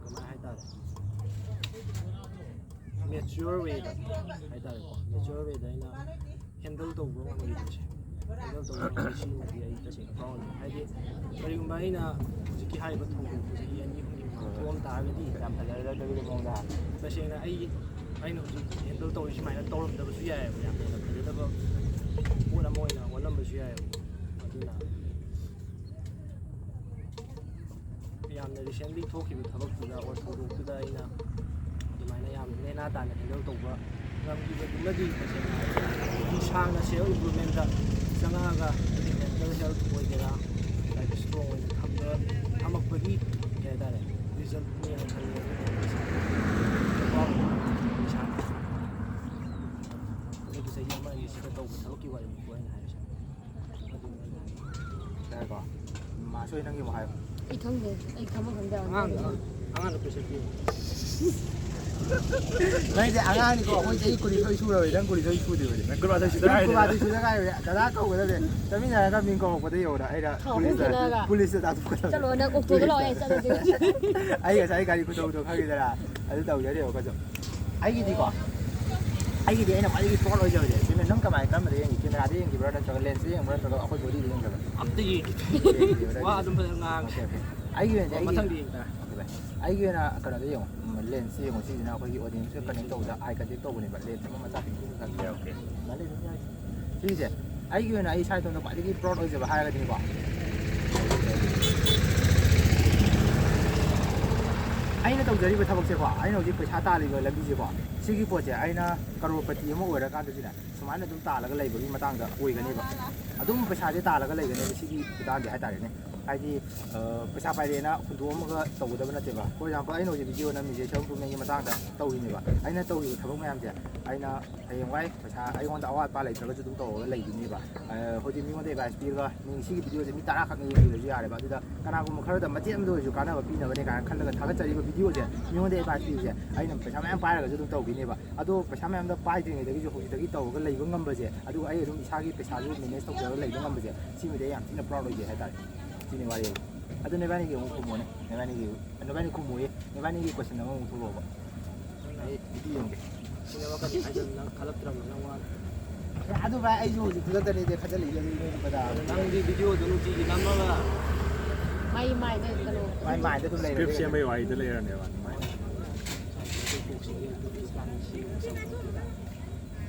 ꯀꯃꯥꯏ ꯍꯥꯏꯇꯥꯔꯦ, ꯃꯦꯆ꯭ꯌꯣꯔ ꯋꯦꯗ ꯍꯥꯏꯇꯥꯔꯦꯀꯣ, ꯃꯦꯆ꯭ꯌꯣꯔ ꯋꯦꯗ ꯑꯩꯅ ꯍꯦꯟꯗꯜ ꯇꯧꯕ ꯉꯝꯈꯤꯕꯁꯦ, ꯍꯦꯟꯗꯜ ꯇꯧꯕ ꯉꯝꯈꯤꯕꯁꯤꯃꯗꯤ ꯑꯩ ꯇꯁꯦꯡꯅ ꯄ꯭ꯔꯥꯎꯗ ꯑꯣꯏ꯫ ꯍꯥꯏꯗꯤ ꯀꯔꯤꯒꯨꯝꯕ ꯑꯩꯅ ꯍꯧꯖꯤꯛꯀꯤ ꯍꯥꯏꯔꯤꯕ ꯊꯧꯗꯣꯛꯇꯨ ꯆꯍꯤ ꯑꯅꯤ ꯑꯍꯨꯝꯒꯤ ꯃꯃꯥꯡꯗ ꯊꯣꯛꯑꯝ ꯇꯥꯔꯒꯗꯤ, ꯌꯥꯝ ꯐꯖꯔꯗꯕꯒꯤ ꯃꯑꯣꯡꯗ, ꯇꯁꯦꯡꯅ ꯑꯩ ꯑꯩꯅ ꯍꯧꯖꯤꯛ ꯍꯦꯟꯗꯜ ꯇꯧꯔꯤ ꯁꯨꯃꯥꯏꯅ ꯇꯧꯔꯝꯗꯕꯁꯨ ꯌꯥꯏꯑꯕ, ꯌꯥꯝ ꯍꯦꯟꯅ ꯐꯖꯗꯕ ꯄꯣꯠ ꯑꯃ ꯑꯣꯏꯅ ꯑꯣꯜꯂꯝꯕꯁꯨ ꯌꯥꯏꯑꯕ꯫ ꯑꯗꯨꯅ ꯌꯥꯝꯅ ꯔꯤꯁꯦꯟꯂꯤ ꯊꯣꯛꯈꯤꯕ ꯊꯕꯛꯇꯨꯗ ꯑꯣꯔ ꯊꯧꯗꯣꯛꯇꯨꯗ ꯑꯩꯅ ꯑꯗꯨꯃꯥꯏꯅ ꯌꯥꯝ ꯅꯦꯅꯥ ꯇꯥꯅ ꯍꯦꯟꯗꯜ ꯇꯧꯕ ꯉꯝꯈꯤꯕꯗꯨꯃꯗꯤ ꯇꯁꯦꯡꯅ ꯍꯥꯏꯔꯒꯗꯤ ꯁꯥꯡꯅ ꯁꯦꯜꯐ ꯏꯝꯄ꯭ꯔꯨꯚꯃꯦꯟꯗ ꯆꯪꯉꯛꯑꯒ ꯑꯩꯒꯤ ꯃꯦꯟꯇꯦꯜ ꯍꯦꯜꯊ ꯑꯣꯏꯒꯦꯔꯥ, ꯂꯥꯏꯛ, ꯏꯁꯇ꯭ꯔꯣꯡ ꯑꯣꯏꯅ ꯊꯝꯕ ꯊꯝꯃꯛꯄꯒꯤ ꯀꯩ ꯍꯥꯏꯇꯥꯔꯦ, ꯔꯤꯖꯜꯠꯅꯦꯅ ꯈꯜꯂꯦ꯫ ꯏꯁꯥꯅ ꯍꯟꯗꯛꯀꯤ ꯆꯍꯤ ꯑꯃ ꯑꯅꯤꯁꯤꯗ ꯇꯧꯕ ꯊꯕꯛꯀꯤ ꯋꯥꯔꯤꯅꯤꯀꯣ ꯑꯩꯅ ꯍꯥꯏꯔꯤꯁꯦ꯫ ꯑꯗꯨꯅꯤ ꯑꯩꯅ ꯍꯥꯏꯔꯤꯁꯦ꯫ ꯌꯥꯔꯦꯀꯣ? ꯃꯥꯁꯨ ꯅꯪꯒꯤ ꯑꯃꯨꯛ ꯍꯥꯏꯌꯨ꯫ ꯑꯩ ꯈꯪꯗꯦ꯫ ꯑꯩ ꯊꯕꯛ ꯈꯪꯗꯦ꯫ ꯑꯉꯥꯡꯗ, ꯑꯉꯥꯡꯗ ꯄ꯭ꯔꯦꯁꯔ ꯄꯤꯌꯨ꯫ ꯅꯪꯁꯦ ꯑꯉꯥꯡꯅꯤꯀꯣ, ꯑꯩꯈꯣꯏ ꯆꯍꯤ ꯀꯨꯟꯅꯤꯊꯣꯏ ꯁꯨꯔꯕꯅꯤ, ꯅꯪ ꯀꯨꯟꯅꯤꯊꯣꯏ ꯁꯨꯗ꯭ꯔꯤꯕꯅꯤ꯫ ꯅꯪ ꯀꯨꯟꯃꯥꯊꯣꯏ ꯁꯨꯗ ꯅꯪ ꯉꯥꯏꯔꯤ꯫ ꯀꯨꯟꯃꯥꯊꯣꯏ ꯁꯨꯗ ꯉꯥꯏꯔꯤ, ꯗꯗꯥ ꯀꯧꯒꯗꯕꯅꯦ꯫ ꯆꯠꯃꯤꯟꯅꯔꯒ ꯃꯤꯡ ꯀꯧꯔꯛꯄꯗ ꯌꯦꯡꯉꯣꯅ ꯑꯩꯅ ꯊꯥ ꯑꯍꯨꯝ ꯄꯨꯂꯤꯁꯇ, ꯈꯦꯠꯅꯔꯒ꯫ ꯄꯨꯂꯤꯁꯇ ꯇꯥꯟꯊꯣꯛꯀꯗꯕꯅꯦ꯫ ꯆꯠꯂꯣ, ꯅꯪ ꯑꯣꯛꯇꯣꯗ ꯂꯥꯛꯑꯣ, ꯄꯨꯂꯤꯁꯇ꯫ ꯑꯩ ꯆꯠꯂꯁꯦ꯫ ꯑꯩ ꯉꯁꯥꯏ ꯒꯥꯔꯤ ꯈꯨꯊꯧꯗꯣ ꯈꯪꯉꯤꯗꯅ, ꯑꯗꯨ ꯇꯧꯖꯔꯤ ꯑꯩꯈꯣꯏꯁꯨ꯫ ꯑꯩꯒꯤꯗꯤꯀꯣ, ꯑꯩꯒꯤꯗꯤ ꯑꯩꯅ ꯈ꯭ꯋꯥꯏꯗꯒꯤ ꯄ꯭ꯔꯥꯎꯗ ꯑꯣꯏꯖꯕꯁꯦ, ꯁꯤꯅ ꯅꯪ ꯀꯃꯥꯏꯅ, ꯀꯔꯝꯕꯗ ꯌꯦꯡꯒꯦ? ꯀꯦꯃꯦꯔꯥꯗ ꯌꯦꯡꯈꯤꯕ꯭ꯔꯥ, ꯅꯠꯇ꯭ꯔꯒ ꯂꯦꯟꯁꯇ ꯌꯦꯡꯕ꯭ꯔꯥ, ꯅꯠꯇ꯭ꯔꯒ ꯑꯩꯈꯣꯏ ꯕꯣꯗꯤꯗ ꯌꯦꯡꯕ꯭ꯔꯥ? ꯑꯝꯇ ꯌꯦꯡꯈꯤꯗꯦ꯫ ꯌꯦꯡꯈꯤꯗꯦꯕ ꯋꯥ ꯅꯪ? ꯑꯗꯨꯝ ꯐꯖꯅ ꯉꯥꯡꯉꯦ꯫ Okay, okay. ꯑꯩꯒꯤ ꯑꯣꯏꯅꯗꯤ ꯑꯩꯒꯤ ꯃꯊꯪꯗꯤ ꯌꯦꯡ ꯇꯥꯔꯦ꯫ ꯑꯣꯀꯦ, ꯚꯥꯏ꯫ ꯑꯩꯒꯤ ꯑꯣꯏꯅ ꯀꯩꯅꯣꯗ ꯌꯦꯡꯉꯣ, ꯎꯝ, ꯂꯦꯟꯁꯇ ꯌꯦꯡꯉꯣ꯫ ꯁꯤꯁꯤꯅ ꯑꯩꯈꯣꯏꯒꯤ ꯑꯣꯗꯤꯌꯦꯟꯁꯀ ꯀꯅꯦꯛ ꯇꯧꯕꯗ ꯑꯥꯏ ꯀꯟꯇꯦꯛ ꯇꯧꯕꯅꯦꯕ꯫ ꯂꯦꯟꯁ ꯑꯃ ꯃꯆꯥ ꯄꯤꯛꯇ꯭ꯔꯨ ꯄꯤꯛꯄ ꯑꯣꯀꯦ, ꯑꯣꯀꯦ꯫ ꯁꯤꯃꯥꯏꯅ ꯂꯩꯕ ꯌꯥꯏ꯫ ꯁꯤꯁꯦ ꯑꯩꯒꯤ ꯑꯣꯏꯅ ꯑꯩ ꯏꯁꯥ ꯏꯇꯣꯝꯇ ꯈ꯭ꯋꯥꯏꯗꯒꯤ ꯄ꯭ꯔꯥꯎꯗ ꯑꯣꯏꯖꯕ ꯍꯥꯏꯔꯒꯗꯤꯀꯣ, ꯑꯩꯅ ꯇꯧꯖꯔꯤꯕ ꯊꯕꯛꯁꯦꯀꯣ, ꯑꯩꯅ ꯍꯧꯖꯤꯛ ꯄꯩꯁꯥ ꯇꯥꯜꯂꯤꯕ ꯂꯝꯕꯤꯁꯦꯀꯣ, ꯁꯤꯒꯤ ꯄꯣꯠꯁꯦ ꯑꯩꯅ ꯀꯔꯣꯔꯄꯇꯤ ꯑꯃ ꯑꯣꯏꯔꯀꯥꯟꯗꯁꯨꯅꯦ, ꯁꯨꯃꯥꯏꯅ ꯑꯗꯨꯝ ꯇꯥꯜꯂꯒ ꯂꯩꯕꯒꯤ ꯃꯇꯥꯡꯗ ꯑꯣꯏꯒꯅꯦꯕ꯫ ꯑꯗꯨꯝ ꯄꯩꯁꯥꯁꯦ ꯇꯥꯜꯂꯒ ꯂꯩꯒꯅꯦꯕ ꯁꯤꯒꯤ ꯈꯨꯠꯇꯥꯟꯁꯦ ꯍꯥꯏꯇꯥꯔꯦꯅꯦ꯫ ꯍꯥꯏꯗꯤ, ꯑ, ꯄꯩꯁꯥ ꯄꯥꯏꯔꯦꯅ ꯍꯨꯟꯗꯣꯛꯑꯝꯃꯒ ꯇꯧꯒꯗꯕ ꯅꯠꯇꯦꯕ꯫ For example, ꯑꯩꯅ ꯍꯧꯖꯤꯛ ꯚꯤꯗꯤꯑꯣ ꯅꯝꯃꯤꯁꯦ ꯁꯦꯜꯐ ꯏꯝꯄ꯭ꯔꯨꯚꯃꯦꯟꯒꯤ ꯃꯇꯥꯡꯗ ꯇꯧꯔꯤꯅꯦꯕ꯫ ꯑꯩꯅ ꯇꯧꯔꯤꯕ ꯊꯕꯛ ꯃꯌꯥꯝꯁꯦ ꯑꯩꯅ ꯍꯌꯦꯡꯋꯥꯏ ꯄꯩꯁꯥ ꯑꯩꯉꯣꯟꯗ ꯑꯋꯥꯠ ꯑꯄꯥ ꯂꯩꯇ꯭ꯔꯒꯁꯨ ꯑꯗꯨꯝ ꯇꯧꯔꯒ ꯂꯩꯈꯤꯅꯦꯕ꯫ ꯑ, ꯍꯧꯖꯤꯛ ꯃꯤꯉꯣꯟꯗ ꯑꯦꯗꯚꯥꯏꯁ ꯄꯤꯔꯒ ꯃꯤ ꯁꯤꯒꯤ ꯚꯤꯗꯤꯑꯣꯁꯦ ꯃꯤ ꯇꯔꯥ ꯈꯛꯅ ꯌꯦꯡꯕꯤꯔꯁꯨ ꯌꯥꯔꯦꯕ꯫ ꯑꯗꯨꯗ ꯀꯅꯥꯒꯨꯝꯕ ꯈꯔꯗ ꯃꯆꯦꯠ ꯑꯃꯗ ꯑꯣꯏꯔꯁꯨ ꯀꯥꯟꯅꯕ ꯄꯤꯅꯕꯅꯦ ꯀꯥꯏꯅ ꯈꯜꯂꯒ ꯊꯥꯒꯠꯆꯔꯤꯕ ꯚꯤꯗꯤꯑꯣꯁꯦ ꯃꯤꯉꯣꯟꯗ ꯑꯦꯗꯚꯥꯏꯁ ꯄꯤꯕꯁꯦ ꯑꯩꯅ ꯄꯩꯁꯥ ꯃꯌꯥꯝ ꯄꯥꯏꯔꯒꯁꯨ ꯑꯗꯨꯝ ꯇꯧꯈꯤꯅꯦꯕ꯫ ꯑꯗꯣ ꯄꯩꯁꯥ ꯃꯌꯥꯝꯗꯣ ꯄꯥꯏꯗ꯭ꯔꯤꯉꯩꯗꯒꯤꯁꯨ ꯍꯧꯖꯤꯛꯇꯒꯤ ꯇꯧꯔꯒ ꯂꯩꯕ ꯉꯝꯕꯁꯦ, ꯑꯗꯨꯒ ꯑꯩ ꯑꯗꯨꯝ ꯏꯁꯥꯒꯤ ꯄꯩꯁꯥꯁꯨ ꯃꯦꯅꯦꯖ ꯇꯧꯖꯔꯒ ꯂꯩꯕ ꯉꯝꯕꯁꯦ, ꯁꯤꯃꯗꯤ ꯑꯩ ꯌꯥꯝ ꯊꯤꯅ ꯄ꯭ꯔꯥꯎꯗ ꯑꯣꯏꯖꯩ ꯍꯥꯏꯇꯥꯔꯦ꯫ ꯁꯤꯅꯤ ꯋꯥꯔꯤ꯫ ꯑꯗꯨ ꯅꯕꯥꯅꯤꯒꯤ ꯑꯃꯨꯛ ꯈꯨꯝꯃꯣꯅꯦ, ꯅꯕꯥꯅꯤꯒꯤ, ꯅꯕꯥꯅꯤ ꯈꯨꯝꯃꯣꯏꯌꯦ, ꯅꯕꯥꯅꯤꯒꯤ ꯀꯣꯏꯁꯟ ꯑꯃꯃꯨꯛ ꯊꯣꯛꯂꯛꯑꯣꯕ꯫ ꯑꯩ ꯚꯤꯗꯤꯑꯣ ꯌꯦꯡꯒꯦ꯫ ꯁꯤꯅꯦꯃꯥ ꯀꯔꯤ ꯍꯥꯏꯗꯣꯏꯅꯣ ꯅꯪ ꯈꯜꯂꯛꯇ꯭ꯔꯕꯅꯤꯅ ꯋꯥꯅꯤ꯫ ꯑꯦ, ꯑꯗꯨ ꯚꯥꯏ, ꯑꯩꯁꯨ ꯍꯧꯖꯤꯛ ꯈꯨꯗꯛꯇꯅꯤꯗꯤ ꯈꯟꯖꯜꯂꯛꯏꯁꯦ, ꯑꯗꯨ ꯏꯔꯣꯏꯕꯗ꯫ ꯑꯗꯣ ꯅꯪꯗꯤ ꯚꯤꯗꯤꯑꯣꯗꯣ ꯅꯨꯡꯇꯤꯒꯤ ꯅꯝꯃꯒ ꯃꯥꯏ ꯃꯥꯏꯗ ꯀꯩꯅꯣ꯫ ꯃꯥꯏ ꯃꯥꯏꯗ ꯑꯗꯨꯝ ꯂꯩꯔꯦ꯫ ꯁ꯭ꯀ꯭ꯔꯤꯞ ꯁꯦꯝꯕꯩ ꯋꯥꯔꯤꯗ ꯂꯩꯔꯅꯦꯕ ꯑꯗꯨꯃꯥꯏꯅ꯫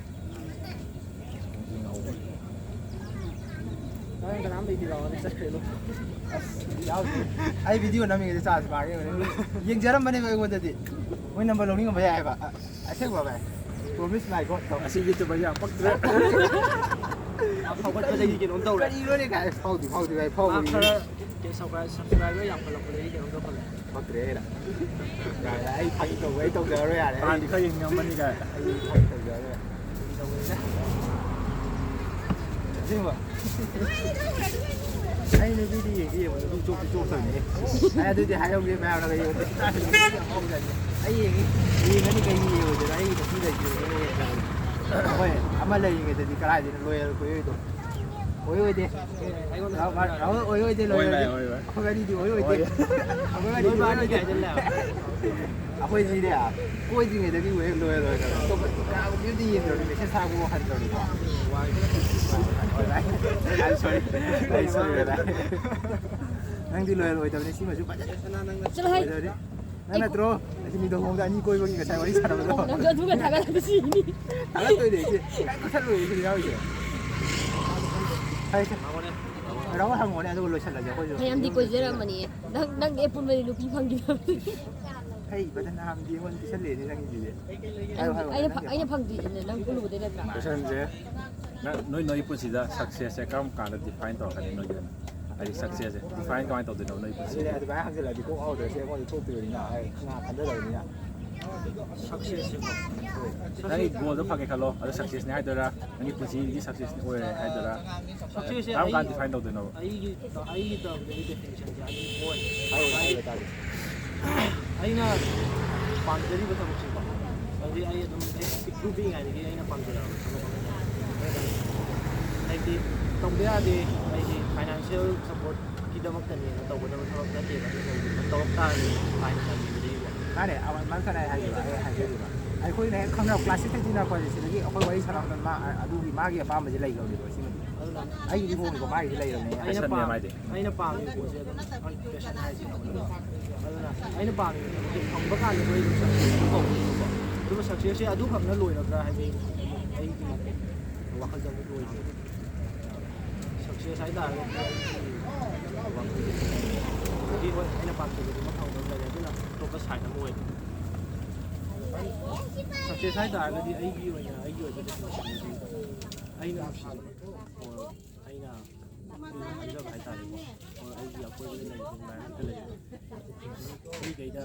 ꯀꯅꯥꯝ ꯂꯩꯇꯦ ꯂꯥꯛꯑꯣꯅꯦ, ꯆꯠꯈ꯭ꯔꯦ ꯑꯗꯨꯝ꯫ ꯑꯩ ꯚꯤꯗꯤꯑꯣ ꯅꯝꯃꯤꯉꯩꯗ ꯆꯥꯔꯖ ꯃꯥꯡꯉꯦ꯫ ꯌꯦꯡꯖꯔꯝꯕꯅꯦꯕ ꯑꯩꯉꯣꯟꯗꯗꯤ꯫ ꯃꯣꯏ ꯅꯝꯕꯔ ꯂꯧꯅꯤꯡꯉꯝꯕ ꯌꯥꯏ ꯍꯥꯏꯕ꯫ ꯑ-, ꯑꯁꯦꯡꯕ ꯚꯥꯏ꯫ Promise my God ꯇꯧ꯫ ꯑꯁꯤ YouTuber ꯌꯥꯝ ꯄꯛꯇ꯭ꯔꯦ꯫ ꯍꯧꯒꯠꯄꯗꯒꯤ ꯀꯩꯅꯣꯝ ꯇꯧꯔꯦ꯫ ꯀꯔꯤꯅꯣꯅꯦ ꯀꯥꯏ ꯐꯥꯎꯗꯤ ꯐꯥꯎꯗꯤ ꯚꯥꯏ, ꯃꯥ ꯐꯥꯎꯕꯅꯤ꯫ ꯈꯔ subscribe-, subscriber ꯌꯥꯝꯈꯠꯂꯛꯄꯗꯒꯤ ꯀꯩꯅꯣꯝ ꯇꯧꯈꯠꯂꯛꯑꯦ꯫ ꯄꯛꯇ꯭ꯔꯦ꯫ ꯀꯥꯏ ꯑꯩ ꯐꯥꯒꯤ ꯇꯧꯕ ꯑꯩ ꯇꯧꯖꯔꯔꯣꯏ ꯌꯥꯔꯦ꯫ ꯍꯥꯟꯅꯗꯤ ꯈꯔ ꯌꯦꯡꯉꯝꯕꯅꯤ ꯀꯥꯏ꯫ ꯑꯩ ꯐꯥꯒꯤ ꯇꯧꯖꯔꯔꯣꯏ꯫ ꯑꯁꯦꯡꯕ꯫ ꯑꯩ ꯅꯨꯄꯤꯗꯤ ꯌꯦꯡꯗꯤ ꯌꯦꯡꯉꯣ, ꯅꯨꯄꯤ ꯆꯣꯞꯇꯤ ꯆꯣꯞꯇꯕꯅꯦ꯫ ꯑꯩ ꯑꯗꯨꯗꯤ ꯍꯥꯏꯍꯧꯒꯦ ꯃꯌꯥꯝꯅꯒ ꯌꯦꯡꯉꯣ꯫ ꯑꯩ ꯌꯦꯡꯉꯤ꯫ ꯌꯦꯡꯉꯅꯤ ꯀꯩꯒꯤ ꯌꯦꯡꯉꯣꯏꯗꯣꯏꯅꯣ? ꯑꯩ ꯅꯨꯄꯤ ꯂꯩꯇ꯭ꯔꯤꯕꯅꯤꯅ ꯌꯦꯡꯗꯕꯅꯤ꯫ ꯍꯣꯏ, ꯑꯃ ꯂꯩꯔꯤꯉꯩꯗꯗꯤ ꯀꯗꯥꯏꯗꯩꯅꯣ loyal ꯀꯣꯏꯔꯣꯏꯗꯣ? ꯑꯣꯏ ꯑꯣꯏꯗꯦ꯫ ꯔꯥꯍꯨꯜ, ꯔꯥꯍꯨꯜ ꯑꯣꯏ ꯑꯣꯏꯗꯦ ꯑꯣꯏ loyal꯫ ꯚꯥꯏ, ꯑꯣꯏ ꯚꯥꯏ꯫ ꯑꯩꯈꯣꯏ ꯑꯅꯤꯗꯤ ꯑꯣꯏ ꯑꯣꯏꯗꯦ꯫ ꯑꯣꯏ꯫ ꯑꯩꯈꯣꯏ ꯑꯅꯤꯗꯤ ꯑꯣꯏ ꯑꯣꯏꯗꯦ꯫ ꯑꯩꯈꯣꯏꯁꯤꯅꯦ, ꯀꯣꯏꯗ꯭ꯔꯤꯉꯩꯗꯒꯤ ꯍꯦꯛ loyal ꯑꯣꯏꯈ꯭ꯔꯕ꯫ ꯑꯇꯣꯞꯄ ꯀꯅꯥꯒꯨꯝꯕꯗꯤ ꯌꯦꯡꯗ꯭ꯔꯕꯅꯤ, message ꯊꯥꯕ ꯍꯟꯗ꯭ꯔꯕꯅꯤꯀꯣ꯫ ꯍꯣꯏ, ꯚꯥꯏ꯫ I'm sorry. I'm sorry, ꯚꯥꯏ꯫ ꯅꯪꯗꯤ loyal ꯑꯣꯏꯗꯕꯅꯤ, ꯁꯤꯃꯁꯨ ꯐꯖꯅ ꯆꯠꯂꯣ ꯍꯩ꯫ ꯑꯣꯏꯗꯕꯅꯤ꯫ ꯅꯪ ꯅꯠꯇ꯭ꯔꯣ? ꯑꯁꯤ ꯃꯤꯗꯣ ꯍꯣꯡꯗ ꯑꯅꯤ ꯀꯣꯏꯕꯒꯤ ꯉꯁꯥꯏ ꯋꯥꯔꯤ ꯁꯥꯟꯅꯕꯗꯣ꯫ ꯅꯪꯁꯨ ꯑꯗꯨꯒ ꯊꯥꯒꯠꯂꯗꯤ ꯁꯤꯅꯤ꯫ ꯊꯥꯒꯠꯇꯣꯏꯅꯦ, ꯏꯆꯦ꯫ ꯀꯛꯊꯠꯂꯣꯏ, ꯁꯤꯗ ꯌꯥꯎꯔꯤꯁꯦ꯫ ꯐꯔꯦ, ꯏꯆꯦ꯫ ꯔꯥꯍꯨꯜ ꯍꯪꯉꯣꯅꯦ, ꯑꯗꯨꯒ ꯂꯣꯏꯁꯤꯜꯂꯁꯦ ꯑꯩꯈꯣꯏꯁꯨ꯫ ꯐꯅꯌꯥꯝꯗꯤ ꯀꯣꯏꯖꯔꯝꯕꯅꯤ꯫ ꯅꯪ, ꯅꯪ ꯑꯦ ꯄꯨꯟꯕꯗꯤ ꯅꯨꯄꯤ ꯐꯪꯈꯤꯗꯕꯅꯤ꯫ ꯑꯩ ꯐꯖꯅ ꯍꯥꯝꯗꯤ ꯑꯩꯉꯣꯟꯗ ꯄꯤꯁꯜꯂꯛꯑꯦꯅꯦ ꯅꯪꯒꯤꯗꯨꯗꯤ꯫ ꯍꯥꯏꯌꯣ, ꯍꯥꯏꯌꯣ, ꯑꯩꯅ ꯅꯪꯒꯤ ꯐ-, ꯑꯩꯅ ꯐꯪꯗ꯭ꯔꯤꯁꯤꯅꯦ ꯅꯪ ꯄꯨꯜꯂꯨꯕꯗꯩ ꯅꯠꯇ꯭ꯔꯥ? ꯀꯣꯏꯁꯟꯁꯦ, ꯅꯪ, ꯅꯣꯏ, ꯅꯣꯏꯒꯤ ꯄꯨꯟꯁꯤꯗ successꯁꯦ ꯀꯔꯝ ꯀꯥꯟꯗ define ꯇꯧꯔꯛꯀꯅꯤ ꯅꯣꯏꯒꯤ ꯑꯣꯏꯅ? ꯍꯥꯏꯗꯤ successꯁꯦ define ꯀꯃꯥꯏꯅ ꯇꯧꯗꯣꯏꯅꯣ ꯅꯣꯏꯒꯤ ꯄꯨꯟꯁꯤꯗ? ꯑꯗꯨꯗꯤ ꯑꯗꯨꯃꯥꯏꯅ ꯍꯪꯖꯤꯜꯂꯛꯑꯗꯤ ꯀꯣꯛ ꯉꯥꯎꯗ꯭ꯔꯁꯦ, ꯑꯩꯉꯣꯟꯗ ꯊꯣꯛꯇ꯭ꯔꯤꯕꯅꯤꯅ, ꯑꯩ ꯉꯥ ꯈꯟꯊꯗꯕꯅꯤꯅ꯫ Successꯁꯦꯀꯣ꯫ ꯅꯪꯒꯤ goalꯗꯣ ꯐꯪꯉꯦ ꯈꯜꯂꯣ, ꯑꯗꯣ successꯅꯦ ꯍꯥꯏꯗꯣꯏꯔꯥ? ꯅꯪꯒꯤ ꯄꯨꯟꯁꯤꯒꯤ successꯅꯦ ꯑꯣꯏꯔꯦ ꯍꯥꯏꯗꯣꯏꯔꯥ? Successꯁꯦ ꯀꯔꯝ ꯀꯥꯟꯗ ꯑꯩ, define ꯇꯧꯗꯣꯏꯅꯣꯕ? ꯑꯩꯒꯤ, ꯑꯩꯒꯤ ꯇꯧꯔꯛꯄꯗꯗꯤ definitionꯁꯦ ꯑꯅꯤ ꯑꯣꯏ꯫ ꯍꯥꯏꯔꯣ, ꯍꯥꯏꯔꯣ, ꯇꯥꯒꯦ꯫ ꯑꯩꯅ ꯄꯥꯝꯖꯔꯤꯕ ꯊꯕꯛꯁꯤꯀꯣ, ꯍꯧꯖꯤꯛ ꯑꯩ ꯑꯗꯨꯝ ꯍꯦꯛ ꯄꯤꯛꯇ꯭ꯔꯨ ꯄꯤꯛꯏꯉꯩꯗꯒꯤ ꯑꯩꯅ ꯄꯥꯝꯖꯔꯛꯑꯕ ꯊꯕꯛ ꯑꯃꯅꯤ꯫ ꯑꯗꯨꯅ ꯍꯥꯏꯗꯤ ꯇꯧꯗ ꯌꯥꯗꯦ, ꯑꯩꯒꯤ financial supportꯀꯤꯗꯃꯛꯇꯅꯦꯅ ꯇꯧꯒꯗꯕ ꯊꯕꯛ ꯅꯠꯇꯦꯕ꯫ ꯑꯩꯅ ꯇꯧꯔꯤꯕ ꯇꯧꯔꯛ ꯇꯥꯔꯗꯤ ꯍꯥꯏꯅ ꯈꯟꯕꯤꯕꯗꯒꯤꯀꯣ꯫ ꯃꯥꯅꯦ, ꯑꯃ-, ꯃꯥꯅ ꯀꯔꯤ ꯍꯥꯏꯒꯦꯕ? ꯑꯩ ꯍꯥꯏꯖꯒꯦꯕ꯫ ꯑꯩꯈꯣꯏꯅ ꯍꯦꯛ ꯈꯪꯅꯕ class sixꯇꯒꯤ ꯇꯤꯟꯅꯔꯛꯄꯁꯦ, ꯁꯤꯗꯒꯤ ꯑꯩꯈꯣꯏ ꯋꯥꯔꯤ ꯁꯥꯟꯅꯕꯗ ꯃꯥ ꯑꯗꯨꯒꯤ ꯃꯥꯒꯤ ꯑꯄꯥꯝꯕꯁꯦ ꯂꯩꯈ꯭ꯔꯕꯅꯦꯕ, ꯁꯤꯃꯗꯤ꯫ ꯑꯩꯒꯤꯗꯤ ꯍꯣꯡꯉꯤꯀꯣ, ꯃꯥꯒꯤꯗꯤ ꯂꯩꯔꯕꯅꯦ꯫ ꯑꯩꯅ Passion ꯅꯦ ꯄꯥꯝ- ꯃꯥꯏꯗꯤ꯫ ꯑꯩꯅ ꯄꯥꯝꯃꯤꯕ ꯄꯣꯠꯁꯦ ꯑꯗꯨꯝ ꯄꯦꯁꯟ ꯍꯥꯏꯁꯦ꯫ ꯑꯗꯨꯅ ꯑꯩꯅ ꯄꯥꯝꯃꯤꯕ ꯄꯣꯠꯁꯦ ꯐꯪꯕ ꯀꯥꯟꯗ ꯃꯣꯏ ꯑꯗꯨꯝ ꯁꯛꯁꯦꯁ ꯑꯗꯨꯝ ꯀꯧꯕꯅꯦꯕꯀꯣ꯫ ꯑꯗꯨꯒ ꯁꯛꯁꯦꯁꯁꯦ ꯑꯗꯨꯈꯛꯅ ꯂꯣꯏꯔꯕ꯭ꯔꯥ ꯍꯥꯏꯗꯤ ꯑꯩꯒꯤ ꯋꯥꯈꯜꯗ ꯑꯗꯨꯝ ꯂꯣꯏꯗꯦ꯫ ꯁꯛꯁꯦꯁ ꯍꯥꯏꯇꯥꯔꯒꯗꯤ ꯑꯩꯒꯤ ꯋꯥꯈꯜꯗꯗꯤ ꯍꯧꯖꯤꯛ ꯍꯣꯏ ꯑꯩꯅ ꯄꯥꯝꯖꯕꯗꯨꯃ ꯐꯪꯕ ꯑꯃ ꯂꯩꯔꯦ, ꯑꯗꯨꯅ ꯑꯇꯣꯞꯄ ꯁꯥꯏꯠ ꯑꯃ ꯑꯣꯏꯔꯦ꯫ ꯁꯛꯁꯦꯁ ꯍꯥꯏꯇꯥꯔꯒꯗꯤ ꯑꯩꯒꯤ ꯑꯣꯏꯅ ꯑꯩꯒꯤ ꯑꯣꯏꯕ ꯗꯦꯐꯤꯅꯦꯁꯟꯗꯗꯤ ꯑꯩꯅ ꯅꯨꯡꯁꯤꯖꯕ ꯑꯣꯔ ꯑꯩꯅ ꯈꯟꯖꯕ ꯍꯥꯏꯇꯥꯔꯦꯀꯣ, ꯑꯣꯔ ꯑꯩꯒꯤ ꯑꯀꯣꯏꯕꯗ ꯂꯩꯔꯤꯕ ꯏꯟꯚꯥꯏꯔꯣꯟꯃꯦꯟꯇ ꯂꯩꯔꯤꯕ ꯃꯤꯈꯩꯗ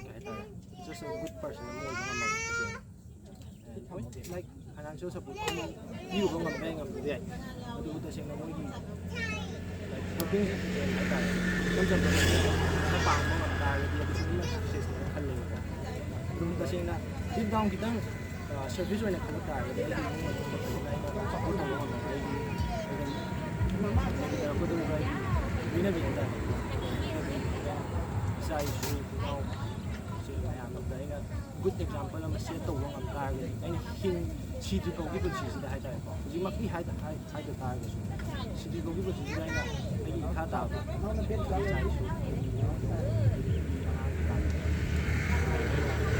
ꯀꯩ ꯍꯥꯏꯇꯥꯔꯦ, just a good person ꯑꯃ ꯑꯣꯏꯕ ꯉꯝꯕ ꯍꯥꯏꯁꯦ꯫ ꯍꯣꯏ, ꯂꯥꯏꯛ ꯐꯥꯏꯅꯥꯟꯁꯤꯌꯦꯜ ꯁꯄꯣꯔꯠ ꯄꯤꯔꯨꯕ ꯉꯝꯕ ꯌꯥꯏ, ꯉꯝꯗꯕ ꯌꯥꯏ, ꯑꯗꯨꯕꯨ ꯇꯁꯦꯡꯅ ꯃꯣꯏꯒꯤ ꯂꯥꯏꯛ ꯍꯦꯜꯄꯤꯡ ꯍꯦꯟ ꯍꯥꯏꯇꯥꯔꯦ, ꯏꯆꯝ ꯆꯝꯕ ꯈꯔ ꯄꯥꯡꯕ ꯉꯝ ꯇꯥꯔꯒꯗꯤ ꯑꯗꯨꯁꯨ ꯑꯗꯨꯝ ꯁꯛꯁꯦꯁꯅꯦꯅ ꯈꯜꯂꯦꯕꯀꯣ꯫ ꯑꯗꯨꯝ ꯇꯁꯦꯡꯅ ꯗꯤꯞ ꯗꯥꯎꯟ ꯈꯤꯇꯪ ꯁꯔꯚꯤꯁ ꯑꯣꯏꯅ ꯈꯜꯂꯛ ꯇꯥꯔꯒꯗꯤ ꯑꯩꯒꯤ ꯏꯃꯨꯡ ꯃꯅꯨꯡ ꯐꯖꯅ ꯑꯩꯅ ꯁꯞꯄꯣꯔꯠ ꯇꯧꯕ ꯉꯝꯃꯦ꯫ ꯑꯩꯒꯤ ꯑꯗꯨꯝ ꯂꯩꯃꯤꯟꯅꯔꯛꯀꯗꯧꯔꯤꯕ ꯑꯩꯒꯤ ꯂꯣꯏꯅꯕꯤ ꯍꯥꯏꯇꯥꯔꯦ, ꯏꯆꯥ ꯏꯁꯨ ꯏꯅꯥꯎ ꯏꯆꯦ ꯃꯌꯥꯝ ꯑꯗꯨꯗ ꯑꯩꯅ ꯒꯨꯗ ꯑꯦꯛꯖꯥꯝꯄꯜ ꯑꯃ ꯁꯦꯠ ꯇꯧꯕ ꯉꯝ ꯇꯥꯔꯒꯗꯤ ꯑꯩꯅ ꯍꯤꯡ ꯁꯤꯗ꯭ꯔꯤ ꯐꯥꯎꯒꯤ ꯄꯨꯟꯁꯤꯁꯤꯗ ꯍꯥꯏꯇꯥꯔꯦꯀꯣ, ꯍꯧꯖꯤꯛꯃꯛꯀꯤ ꯍꯥꯏꯗ ꯍꯥꯏ ꯍꯥꯏꯗ ꯇꯥꯔꯒꯁꯨ ꯁꯤꯗ꯭ꯔꯤ ꯐꯥꯎꯒꯤ ꯄꯨꯟꯁꯤꯁꯤꯗ ꯑꯩꯅ ꯑꯩꯒꯤ ꯏꯈꯥ ꯇꯥꯕ ꯏꯆꯥ ꯏꯁꯨ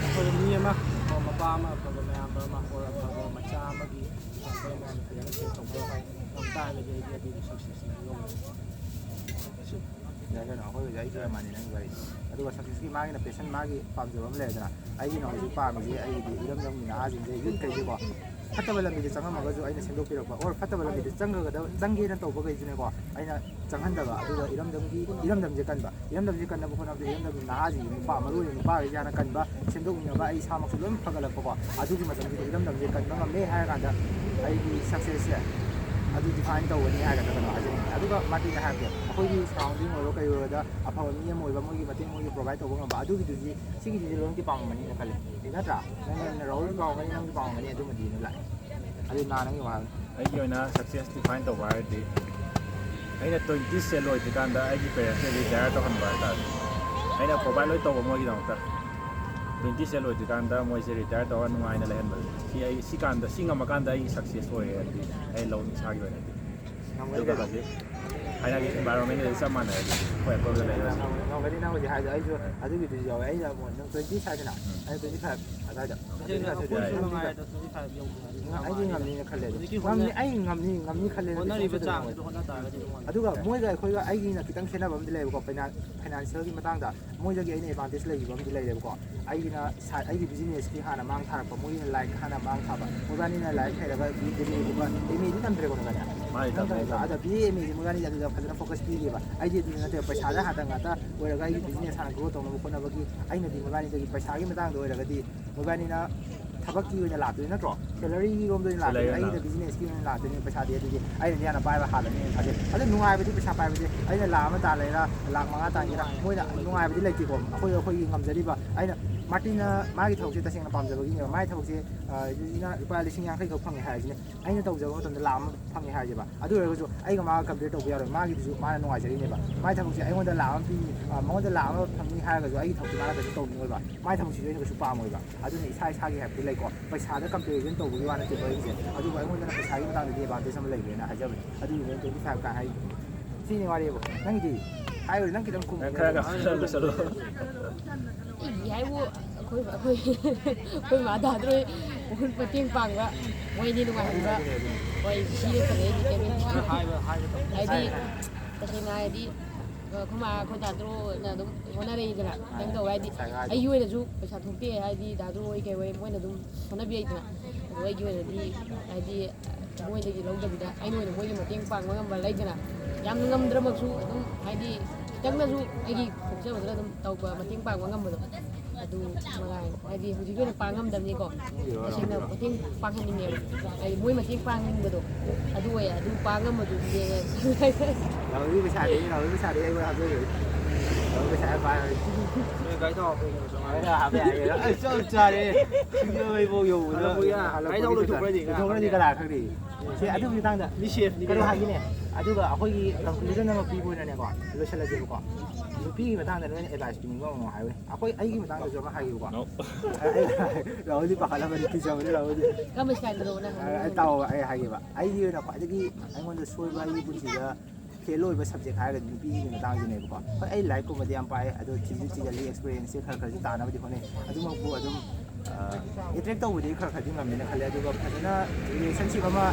ꯑꯐꯕ ꯃꯤ ꯑꯃ, ꯃꯄꯥ ꯑꯃ, ꯑꯐꯕ ꯃꯌꯥꯝꯕ ꯑꯃ, ꯑꯣꯔ ꯑꯐꯕ ꯃꯆꯥ ꯑꯃꯒꯤ ꯑꯦꯛꯖꯥꯝꯄꯜ ꯑꯃ ꯐꯖꯅ ꯁꯦꯠ ꯇꯧꯕ ꯉꯝ ꯇꯥꯔꯒꯗꯤ ꯑꯩꯗꯤ ꯑꯗꯨꯒꯤ ꯁꯛꯁꯦꯁꯅꯤ ꯂꯧꯔꯅꯤ꯫ ꯌꯥꯏ ꯀꯩꯅꯣ, ꯑꯩꯈꯣꯏ ꯍꯧꯖꯤꯛ ꯑꯩꯁꯨ ꯌꯥꯝ ꯃꯥꯟꯅꯩ ꯅꯪꯒꯤ ꯋꯥꯔꯤꯗꯣ꯫ ꯑꯗꯨꯒ ꯁꯛꯁꯦꯁꯀꯤ ꯃꯥꯒꯤꯅ ꯄꯦꯁꯟ, ꯃꯥꯒꯤ ꯄꯥꯝꯖꯕ ꯑꯃ ꯂꯩꯔꯦꯗꯅ, ꯑꯩꯒꯤꯅ ꯍꯧꯖꯤꯛ ꯄꯥꯝꯃꯤꯁꯦ ꯑꯩꯒꯤꯗꯤ ꯏꯔꯝꯗꯝꯒꯤ ꯅꯍꯥꯁꯤꯡꯁꯦ, ꯌꯨꯠꯈꯩꯁꯦꯀꯣ, ꯐꯠꯇꯕ ꯂꯝꯕꯤꯗ ꯆꯪꯉꯝꯃꯒꯁꯨ ꯑꯩꯅ ꯁꯦꯝꯗꯣꯛꯄꯤꯔꯛꯄ, ꯑꯣꯔ ꯐꯠꯇꯕ ꯂꯝꯕꯤꯗ ꯆꯪꯒꯗꯕ, ꯆꯪꯒꯦꯅ ꯇꯧꯕꯈꯩꯁꯤꯅꯦꯀꯣ, ꯑꯩꯅ ꯆꯪꯍꯟꯗꯕ, ꯑꯗꯨꯒ ꯏꯔꯝꯗꯝꯒꯤ, ꯏꯔꯝꯗꯝꯁꯦ ꯀꯟꯕ, ꯏꯔꯝꯗꯝꯁꯦ ꯀꯟꯅꯕ ꯍꯣꯠꯅꯕꯗ ꯏꯔꯝꯗꯝꯒꯤ ꯅꯍꯥꯁꯤꯡꯒꯤ, ꯅꯨꯄꯥ, ꯃꯔꯨ ꯑꯣꯏꯅ ꯅꯨꯄꯥꯈꯩꯁꯦ ꯍꯥꯟꯅ ꯀꯟꯕ, ꯁꯦꯝꯗꯣꯛꯃꯤꯟꯅꯕ, ꯑꯩ ꯏꯁꯥꯃꯛꯁꯨ ꯂꯣꯏꯅ ꯐꯒꯠꯂꯛꯄꯀꯣ, ꯑꯗꯨꯒꯤ ꯃꯇꯝꯁꯤꯗ ꯏꯔꯝꯗꯝꯁꯦ ꯀꯟꯕ ꯉꯝꯃꯦ ꯍꯥꯏꯔ ꯀꯥꯟꯗ ꯑꯩꯒꯤ ꯁꯛꯁꯦꯁꯁꯦ ꯑꯗꯨ ꯗꯤꯐꯥꯏꯟ ꯇꯧꯒꯅꯤ ꯍꯥꯏꯒꯗ꯭ꯔꯥ ꯀꯩꯅꯣ ꯍꯥꯏꯖꯅꯤꯡꯉꯤ꯫ ꯑꯗꯨꯒ ꯃꯥꯇꯤꯅ ꯍꯥꯏꯔꯛꯀꯦ, ꯑꯩꯈꯣꯏꯒꯤ ꯁꯔꯥꯎꯟꯗꯤꯡ ꯑꯣꯏꯔꯣ ꯀꯩ ꯑꯣꯏꯔꯣꯗ ꯑꯐꯕ ꯃꯤ ꯑꯃ ꯑꯣꯏꯕ, ꯃꯣꯏꯒꯤ ꯃꯇꯦꯡ ꯃꯣꯏꯒꯤ ꯄ꯭ꯔꯣꯚꯥꯏꯠ ꯇꯧꯕ ꯉꯝꯕ, ꯑꯗꯨꯒꯤꯗꯨꯗꯤ, ꯁꯤꯒꯤꯗꯨꯗꯤ ꯂꯣꯏꯅꯗꯤ ꯄꯥꯝꯃꯝꯃꯅꯤꯅ ꯈꯜꯂꯤ꯫ ꯅꯠꯇ꯭ꯔꯥ? ꯅꯪꯅ ꯔꯥꯍꯨꯜ ꯄꯥꯝꯃꯝꯒꯅꯤ, ꯅꯪꯁꯨ ꯄꯥꯝꯃꯝꯒꯅꯤ ꯑꯗꯨꯃꯗꯤꯅ ꯂꯥꯛꯑꯦ꯫ ꯑꯗꯨ ꯅꯥ ꯅꯪꯒꯤ ꯋꯥꯍꯪ꯫ ꯑꯩꯒꯤ ꯑꯣꯏꯅ ꯁꯛꯁꯦꯁ ꯗꯤꯐꯥꯏꯟ ꯇꯧꯕ ꯍꯥꯏꯔꯗꯤ ꯑꯩꯅ ꯇ꯭ꯋꯦꯟꯇꯤꯁꯦ ꯂꯣꯏꯗ꯭ꯔꯤꯀꯥꯟꯗ ꯑꯩꯒꯤ ꯄꯦꯔꯦꯟꯁꯁꯦ ꯔꯤꯇꯥꯌꯔ ꯇꯧꯍꯟꯕ ꯍꯥꯏꯇꯥꯔꯦ꯫ ꯑꯩꯅ ꯄ꯭ꯔꯣꯚꯥꯏꯠ ꯂꯣꯏ ꯇꯧꯕ ꯃꯣꯏꯒꯤꯗꯃꯛꯇ꯫ ꯇ꯭ꯋꯦꯟꯇꯤꯁꯦ ꯂꯣꯏꯗ꯭ꯔꯤꯀꯥꯟꯗ ꯃꯣꯏꯁꯦ ꯔꯤꯇꯥꯌꯔ ꯇꯧꯔꯒ ꯅꯨꯡꯉꯥꯏꯅ ꯂꯩꯍꯟꯕ꯫ ꯁꯤ ꯑꯩ, ꯁꯤ ꯀꯥꯟꯗ, ꯁꯤ ꯉꯝꯃꯀꯥꯟꯗ ꯑꯩꯒꯤ ꯁꯛꯁꯦꯁ ꯑꯣꯏꯔꯦ ꯍꯥꯏꯕꯗꯤ ꯑꯩ ꯂꯧ ꯏꯁꯥꯒꯤ ꯑꯣꯏꯅꯗꯤ꯫ ꯑꯗꯨꯒ ꯍꯧꯖꯤꯛ ꯍꯥꯏꯅꯒꯤ environment ꯗꯤ ꯆꯞ ꯃꯥꯟꯅꯔꯦ ꯑꯩꯈꯣꯏ ꯑꯀꯣꯏꯕꯗ ꯂꯩꯔꯤꯕꯁꯤꯡ꯫ ꯉꯝꯒꯅꯤ ꯅꯪ ꯍꯧꯖꯤꯛ ꯍꯥꯏꯗꯣ, ꯑꯩꯁꯨ ꯑꯗꯨꯒꯤꯗꯨꯁꯨ ꯌꯥꯎꯋꯦ꯫ ꯑꯩꯅ ꯑꯃꯨꯛ ꯅꯪ twenty five ꯍꯥꯏꯅ, ꯑꯩꯅ twenty five ꯑꯗꯨꯋꯥꯏꯗ, twenty five ꯁꯨꯗ꯭ꯔꯤ꯫ ꯑꯩ ꯉꯝꯅꯤꯅ ꯈꯜꯂꯦ ꯑꯗꯣ꯫ ꯉꯝꯅꯤ, ꯑꯩ ꯉꯝꯅꯤ, ꯉꯝꯅꯤ ꯈꯜꯂꯦ ꯑꯗꯨ ꯍꯣꯠꯅꯕ ꯆꯥꯡꯗꯨꯗ ꯍꯣꯠꯅ ꯇꯥꯔꯒꯗꯤ ꯑꯗꯨꯝ ꯉꯝꯅꯤ꯫ ꯑꯗꯨꯒ ꯃꯣꯏꯒ ꯑꯩꯈꯣꯏꯒ ꯑꯩꯒꯤꯅ ꯈꯤꯇꯪ ꯈꯦꯠꯅꯕ ꯑꯃꯗꯤ ꯂꯩꯌꯦꯕꯀꯣ, ꯐꯥꯏꯅꯥꯟ-, financial ꯒꯤ ꯃꯇꯥꯡꯗ ꯃꯣꯏꯗꯒꯤ ꯑꯩꯅ advantage ꯂꯩꯈꯤꯕ ꯑꯃꯗꯤ ꯂꯩꯔꯦꯕꯀꯣ꯫ ꯑꯩꯒꯤꯅ ꯁꯥꯏ-, ꯑꯩꯒꯤ business ꯀꯤ ꯍꯥꯟꯅ ꯃꯥꯡ ꯊꯥꯔꯛꯄ, ꯃꯣꯏꯒꯤꯅ ꯂꯥꯏꯔꯤꯛ ꯍꯥꯟꯅ ꯃꯥꯡ ꯊꯥꯕ꯫ ꯃꯣꯏꯕꯥꯅꯤꯅ ꯂꯥꯏꯔꯤꯛ ꯍꯩꯔꯒ ꯕꯤ ꯑꯦ ꯗꯤ ꯇꯝꯗ꯭ꯔꯦꯀꯣ ꯅꯕꯥꯅꯤ? ꯃꯥꯅꯤ, ꯅꯪ ꯇꯝꯃꯦ, ꯈꯪꯉꯤꯗꯣ꯫ ꯇꯝꯃꯦ꯫ ꯑꯗ ꯕꯤ ꯑꯦ ꯑꯦꯝ ꯑꯦ ꯁꯤ ꯃꯣꯏꯕꯥꯅꯤꯗꯤ ꯑꯗꯨꯗ ꯐꯖꯅ focus ꯄꯤꯔꯤꯕ꯫ ꯑꯩꯗꯤ ꯑꯗꯨꯗꯤ ꯅꯠꯇꯦ, ꯄꯩꯁꯥꯗ ꯍꯥꯟꯅ ꯉꯥꯛꯇ ꯑꯣꯏꯔꯒ ꯑꯩꯒꯤ business ꯍꯥꯟꯅ grow ꯇꯧꯅꯕ ꯍꯣꯠꯅꯕꯒꯤ ꯑꯩꯅꯗꯤ ꯃꯣꯏꯕꯥꯅꯤꯗꯒꯤ ꯄꯩꯁꯥꯒꯤ ꯃꯇꯥꯡꯗ ꯑꯣꯏꯔꯒꯗꯤ ꯃꯣꯏꯕꯥꯅꯤꯅ ꯊꯕꯛꯀꯤ ꯑꯣꯏꯅ ꯂꯥꯛꯇꯣꯏ ꯅꯠꯇ꯭ꯔꯣ? Salary ꯔꯣꯝꯗ ꯑꯣꯏꯅ ꯂꯥꯛꯇꯣꯏꯅꯤ꯫ Salary ꯑꯣꯏꯅ꯫ ꯑꯩꯒꯤꯗ business ꯀꯤ ꯑꯣꯏꯅ ꯂꯥꯛꯇꯣꯏꯅꯤ ꯄꯩꯁꯥꯗꯤ꯫ ꯑꯗꯨꯗꯤ ꯑꯩꯅꯗꯤ ꯍꯥꯟꯅ ꯄꯥꯏꯕ ꯍꯥꯜꯂꯅꯤ ꯈꯜꯂꯦ꯫ ꯑꯗꯣ ꯅꯨꯡꯉꯥꯏꯕꯗꯤ ꯄꯩꯁꯥ ꯄꯥꯏꯕꯁꯦ, ꯑꯩꯅ ꯂꯥꯛ ꯑꯃ ꯇꯥꯜꯂꯦꯔꯥ, ꯂꯥꯛ ꯃꯉꯥ ꯇꯥꯟꯒꯦꯔꯥ, ꯃꯣꯏꯅ ꯅꯨꯡꯉꯥꯏꯕꯗꯤ ꯂꯩꯇꯦꯀꯣ꯫ ꯑꯩꯈꯣꯏ, ꯑꯩꯈꯣꯏꯒꯤ ꯉꯝꯖꯔꯤꯕ, ꯑꯩꯅ ꯃꯥꯔꯇꯤꯟꯅ ꯃꯥꯒꯤ ꯊꯕꯛꯁꯦ ꯇꯁꯦꯡꯅ ꯄꯥꯝꯖꯕꯒꯤꯅꯦꯕ꯫ ꯃꯥꯒꯤ ꯊꯕꯛꯁꯦ, ꯑ, ꯁꯤꯅ ꯂꯨꯄꯥ ꯂꯤꯁꯤꯡ ꯌꯥꯡꯈꯩ ꯈꯛ ꯐꯪꯉꯦ ꯍꯥꯏꯔꯤꯁꯤꯅꯦ꯫ ꯑꯩꯅ ꯇꯧꯖꯕ ꯃꯇꯝꯗ ꯂꯥꯛ ꯑꯃ ꯐꯪꯉꯦ ꯍꯥꯏꯁꯦꯕ꯫ ꯑꯗꯨ ꯑꯣꯏꯔꯒꯁꯨ ꯑꯩꯒ ꯃꯥꯒ compare ꯇꯧꯕ ꯌꯥꯔꯣꯏ꯫ ꯃꯥꯒꯤꯗꯨꯁꯨ ꯃꯥꯅ ꯅꯨꯡꯉꯥꯏꯖꯔꯤꯅꯦꯕ꯫ ꯃꯥꯒꯤ ꯊꯕꯛꯁꯦ ꯑꯩꯉꯣꯟꯗ ꯂꯥꯛ ꯑꯃ ꯄꯤ, ꯑ, ꯃꯉꯣꯟꯗ ꯂꯥꯛ ꯑꯃ ꯐꯪꯅꯤ ꯍꯥꯏꯔꯒꯁꯨ ꯑꯩꯒꯤ ꯊꯕꯛꯁꯦ ꯃꯥꯅ ꯀꯩꯁꯨ ꯇꯧꯅꯤꯡꯉꯣꯏꯕ꯫ ꯃꯥꯒꯤ ꯊꯕꯛꯁꯤꯁꯨ ꯑꯩꯅ ꯀꯩꯁꯨ ꯄꯥꯝꯃꯣꯏꯕ꯫ ꯑꯗꯨꯅ ꯏꯁꯥ ꯏꯁꯥꯒꯤ ꯍꯥꯏꯕꯗꯤ ꯂꯩꯀꯣ꯫ ꯄꯩꯁꯥꯗ comparison ꯇꯧꯕꯒꯤ ꯋꯥ ꯅꯠꯇꯦꯕ ꯑꯩꯒꯤꯁꯦ꯫ ꯑꯗꯨꯕꯨ ꯑꯩꯉꯣꯟꯗꯅ ꯄꯩꯁꯥꯒꯤ ꯃꯇꯥꯡꯗꯗꯤ advantage ꯑꯃ ꯂꯩꯔꯦꯅ ꯍꯥꯏꯖꯕꯅꯦ꯫ ꯑꯗꯨꯒꯤꯅꯦ twenty five ꯀꯥꯏ ꯍꯥꯏꯗꯣ꯫ ꯁꯤꯅꯤ ꯋꯥꯔꯤꯕꯨ꯫ ꯅꯪꯒꯤꯗꯤ? ꯍꯥꯏꯔꯣꯏ, ꯅꯪ ꯈꯤꯇꯪ ꯈꯨꯝꯃꯨ꯫ ꯅꯪ ꯈꯔ ꯈꯔ ꯂꯣꯏꯁꯜꯂꯣ꯫ ꯑꯩꯒꯤ ꯍꯥꯏꯕꯨ ꯑꯩꯈꯣꯏ, ꯑꯩꯈꯣꯏ, ꯑꯩꯈꯣꯏ ꯃꯥ ꯗꯥꯗ꯭ꯔꯣꯏ ꯃꯈꯨꯠ ꯃꯇꯦꯡ ꯄꯥꯡꯕ, ꯃꯣꯏꯗꯤ ꯅꯨꯡꯉꯥꯏꯍꯟꯕ꯫ ꯍꯣꯏ, ꯁꯤ ꯅꯠꯇꯅ ꯑꯩꯗꯤ ꯀꯩꯝ ꯂꯩꯇꯦ꯫ ꯍꯥꯏꯕ, ꯍꯥꯏꯕ ꯇꯧ꯫ ꯍꯥꯏꯗꯤ, ꯇꯁꯦꯡꯅ ꯍꯥꯏꯗꯤ, ꯑꯩꯈꯣꯏ ꯃꯥ, ꯑꯩꯈꯣꯏ ꯗꯥꯗ꯭ꯔꯣꯅ ꯑꯗꯨꯝ ꯍꯣꯠꯅꯔꯛꯏꯗꯅ, ꯈꯤꯇꯪ ꯇꯧꯕ ꯍꯥꯏꯗꯤ, ꯑꯩꯒꯤ ꯑꯣꯏꯅꯁꯨ ꯄꯩꯁꯥ ꯊꯣꯛꯇꯦ ꯍꯥꯏꯗꯤ, ꯗꯥꯗ꯭ꯔꯣ ꯍꯣꯏ ꯀꯩ ꯍꯣꯏ ꯃꯣꯏꯅ ꯑꯗꯨꯝ ꯍꯣꯠꯅꯕꯤꯔꯛꯏꯗꯅ꯫ ꯑꯗꯣ ꯑꯩꯒꯤ ꯑꯣꯏꯅꯗꯤ ꯍꯥꯏꯗꯤ, ꯃꯣꯏꯗꯒꯤ ꯂꯧꯗꯕꯤꯗ ꯑꯩꯅ ꯑꯣꯏꯅ ꯃꯣꯏꯒꯤ ꯃꯇꯦꯡ ꯄꯥꯡꯕ ꯉꯝꯕ ꯂꯩꯗꯅ, ꯌꯥꯝꯅ ꯉꯝꯗ꯭ꯔꯃꯛꯁꯨ ꯑꯗꯨꯝ ꯍꯥꯏꯗꯤ ꯈꯤꯇꯪꯗꯁꯨ ꯑꯩꯒꯤ ꯊꯣꯛꯆꯕꯗꯨꯅ ꯑꯗꯨꯝ ꯇꯧꯕ, ꯃꯇꯦꯡ ꯄꯥꯡꯕ ꯉꯝꯕꯗꯣ ꯑꯗꯨ ꯃꯉꯥꯏ꯫ ꯍꯥꯏꯗꯤ ꯍꯧꯖꯤꯛꯀꯤ ꯑꯣꯏꯅ ꯄꯥꯡ ꯉꯝꯗꯕꯅꯤꯀꯣ, ꯇꯁꯦꯡꯅ ꯃꯇꯦꯡ ꯄꯥꯡꯍꯟꯅꯤꯡꯉꯦꯕ꯫ ꯍꯥꯏꯗꯤ ꯃꯣꯏ ꯃꯇꯦꯡ ꯄꯥꯡꯅꯤꯡꯕꯗꯣ ꯑꯗꯨ ꯑꯣꯏꯌꯦ꯫ ꯑꯗꯨ ꯄꯥꯡ ꯉꯝꯕꯗꯨꯗꯤ ꯂꯥꯎꯕꯤ ꯄꯩꯁꯥꯗꯤ, ꯂꯥꯎꯕꯤ ꯄꯩꯁꯥꯗꯤ ꯑꯩꯉꯣꯟꯗ ꯍꯥꯞꯆꯒꯦ꯫ ꯂꯥꯎꯕꯤ ꯄꯩꯁꯥ ꯌꯥꯝ ꯄꯥꯏ꯫ ꯅꯣꯏ ꯒꯥꯔꯤ ꯊꯥꯎ ꯍꯥꯞꯄ ꯌꯥꯏ꯫ ꯑꯩꯅ ꯍꯥꯞꯄ ꯌꯥꯏꯌꯦ꯫ ꯑꯩ ꯆꯞ ꯆꯥꯔꯦ꯫ ꯁꯤꯡꯖꯃꯩꯐꯥꯎ ꯌꯧꯕꯗ ꯍꯜꯂꯛꯄ ꯌꯥ-, ꯒꯥꯔꯤ ꯊꯥꯎ ꯂꯣꯏꯊꯣꯛꯈ꯭ꯔꯗꯤ ꯂꯣꯏꯊꯣꯛꯈ꯭ꯔꯗꯤ ꯀꯅꯥ ꯈꯪꯅꯤ? ꯁꯦ, ꯑꯗꯨꯒꯤ ꯃꯇꯥꯡꯗ ꯃꯤ ꯁꯦꯐꯅꯤ ꯀꯩꯅꯣ ꯀꯩꯅꯣ꯫ ꯍꯥꯏꯒꯦꯅꯦ꯫ ꯑꯗꯨꯒ ꯑꯩꯈꯣꯏꯒꯤ conclusion ꯑꯃ ꯄꯤꯕ ꯑꯣꯏꯅꯅꯦꯀꯣ, ꯂꯣꯏꯁꯤꯜꯂꯁꯦꯕꯀꯣ꯫ ꯅꯨꯄꯤꯒꯤ ꯃꯇꯥꯡꯗ ꯅꯣꯏꯅ advice ꯄꯤꯅꯤꯡꯕ ꯑꯃ ꯍꯥꯏꯌꯨꯅꯦ꯫ ꯑꯩꯈꯣꯏ, ꯑꯩꯒꯤ ꯃꯇꯥꯡꯗꯁꯨ ꯑꯃ ꯍꯥꯏꯒꯦꯕꯀꯣ꯫ No. ꯑꯩ, ꯔꯥꯍꯨꯜꯗꯤ ꯄꯥꯈꯠꯂꯝꯃꯅꯤ, ꯀꯤꯖꯕꯅꯤ ꯔꯥꯍꯨꯜꯗꯤ꯫ ꯀꯔꯝꯕ ꯁ꯭ꯇꯥꯏꯜꯗꯅꯣ ꯅꯪ ꯑ, ꯑꯩ ꯍꯥꯏꯅꯤꯡꯉꯤꯁꯦ? ꯇꯥꯎꯑꯣ, ꯑꯩ ꯍꯥꯏꯒꯦꯕ꯫ ꯑꯩꯒꯤ ꯑꯣꯏꯅ ꯈ꯭ꯋꯥꯏꯗꯒꯤ ꯑꯩꯉꯣꯟꯗ ꯁꯣꯏꯕ ꯑꯩꯒꯤ ꯄꯨꯟꯁꯤꯗ fail ꯑꯣꯏꯕ subject ꯍꯥꯏꯔꯒꯗꯤ ꯅꯨꯄꯤꯒꯤ ꯃꯇꯥꯡꯁꯤꯅꯦꯕꯀꯣ꯫ ꯍꯣꯏ, ꯑꯩ ꯂꯥꯏꯔꯤꯛꯀꯨꯝꯕꯗꯤ ꯌꯥꯝ ꯄꯥꯏ, ꯑꯗꯣ ꯊꯤꯁꯨ ꯊꯤꯖꯤꯜꯂꯤ, experienceꯁꯦ ꯈꯔ ꯈꯔꯁꯨ ꯇꯥꯟꯅꯕꯗꯤ ꯍꯣꯠꯅꯩ꯫ ꯑꯗꯨꯃꯛꯄꯨ ꯑꯗꯨꯝ, ꯑ, attract ꯇꯧꯕꯗꯤ ꯈꯔ ꯈꯔꯗꯤ ꯉꯝꯃꯦꯅ ꯈꯜꯂꯦ꯫ ꯑꯗꯨꯒ ꯐꯖꯅ relationship ꯑꯃ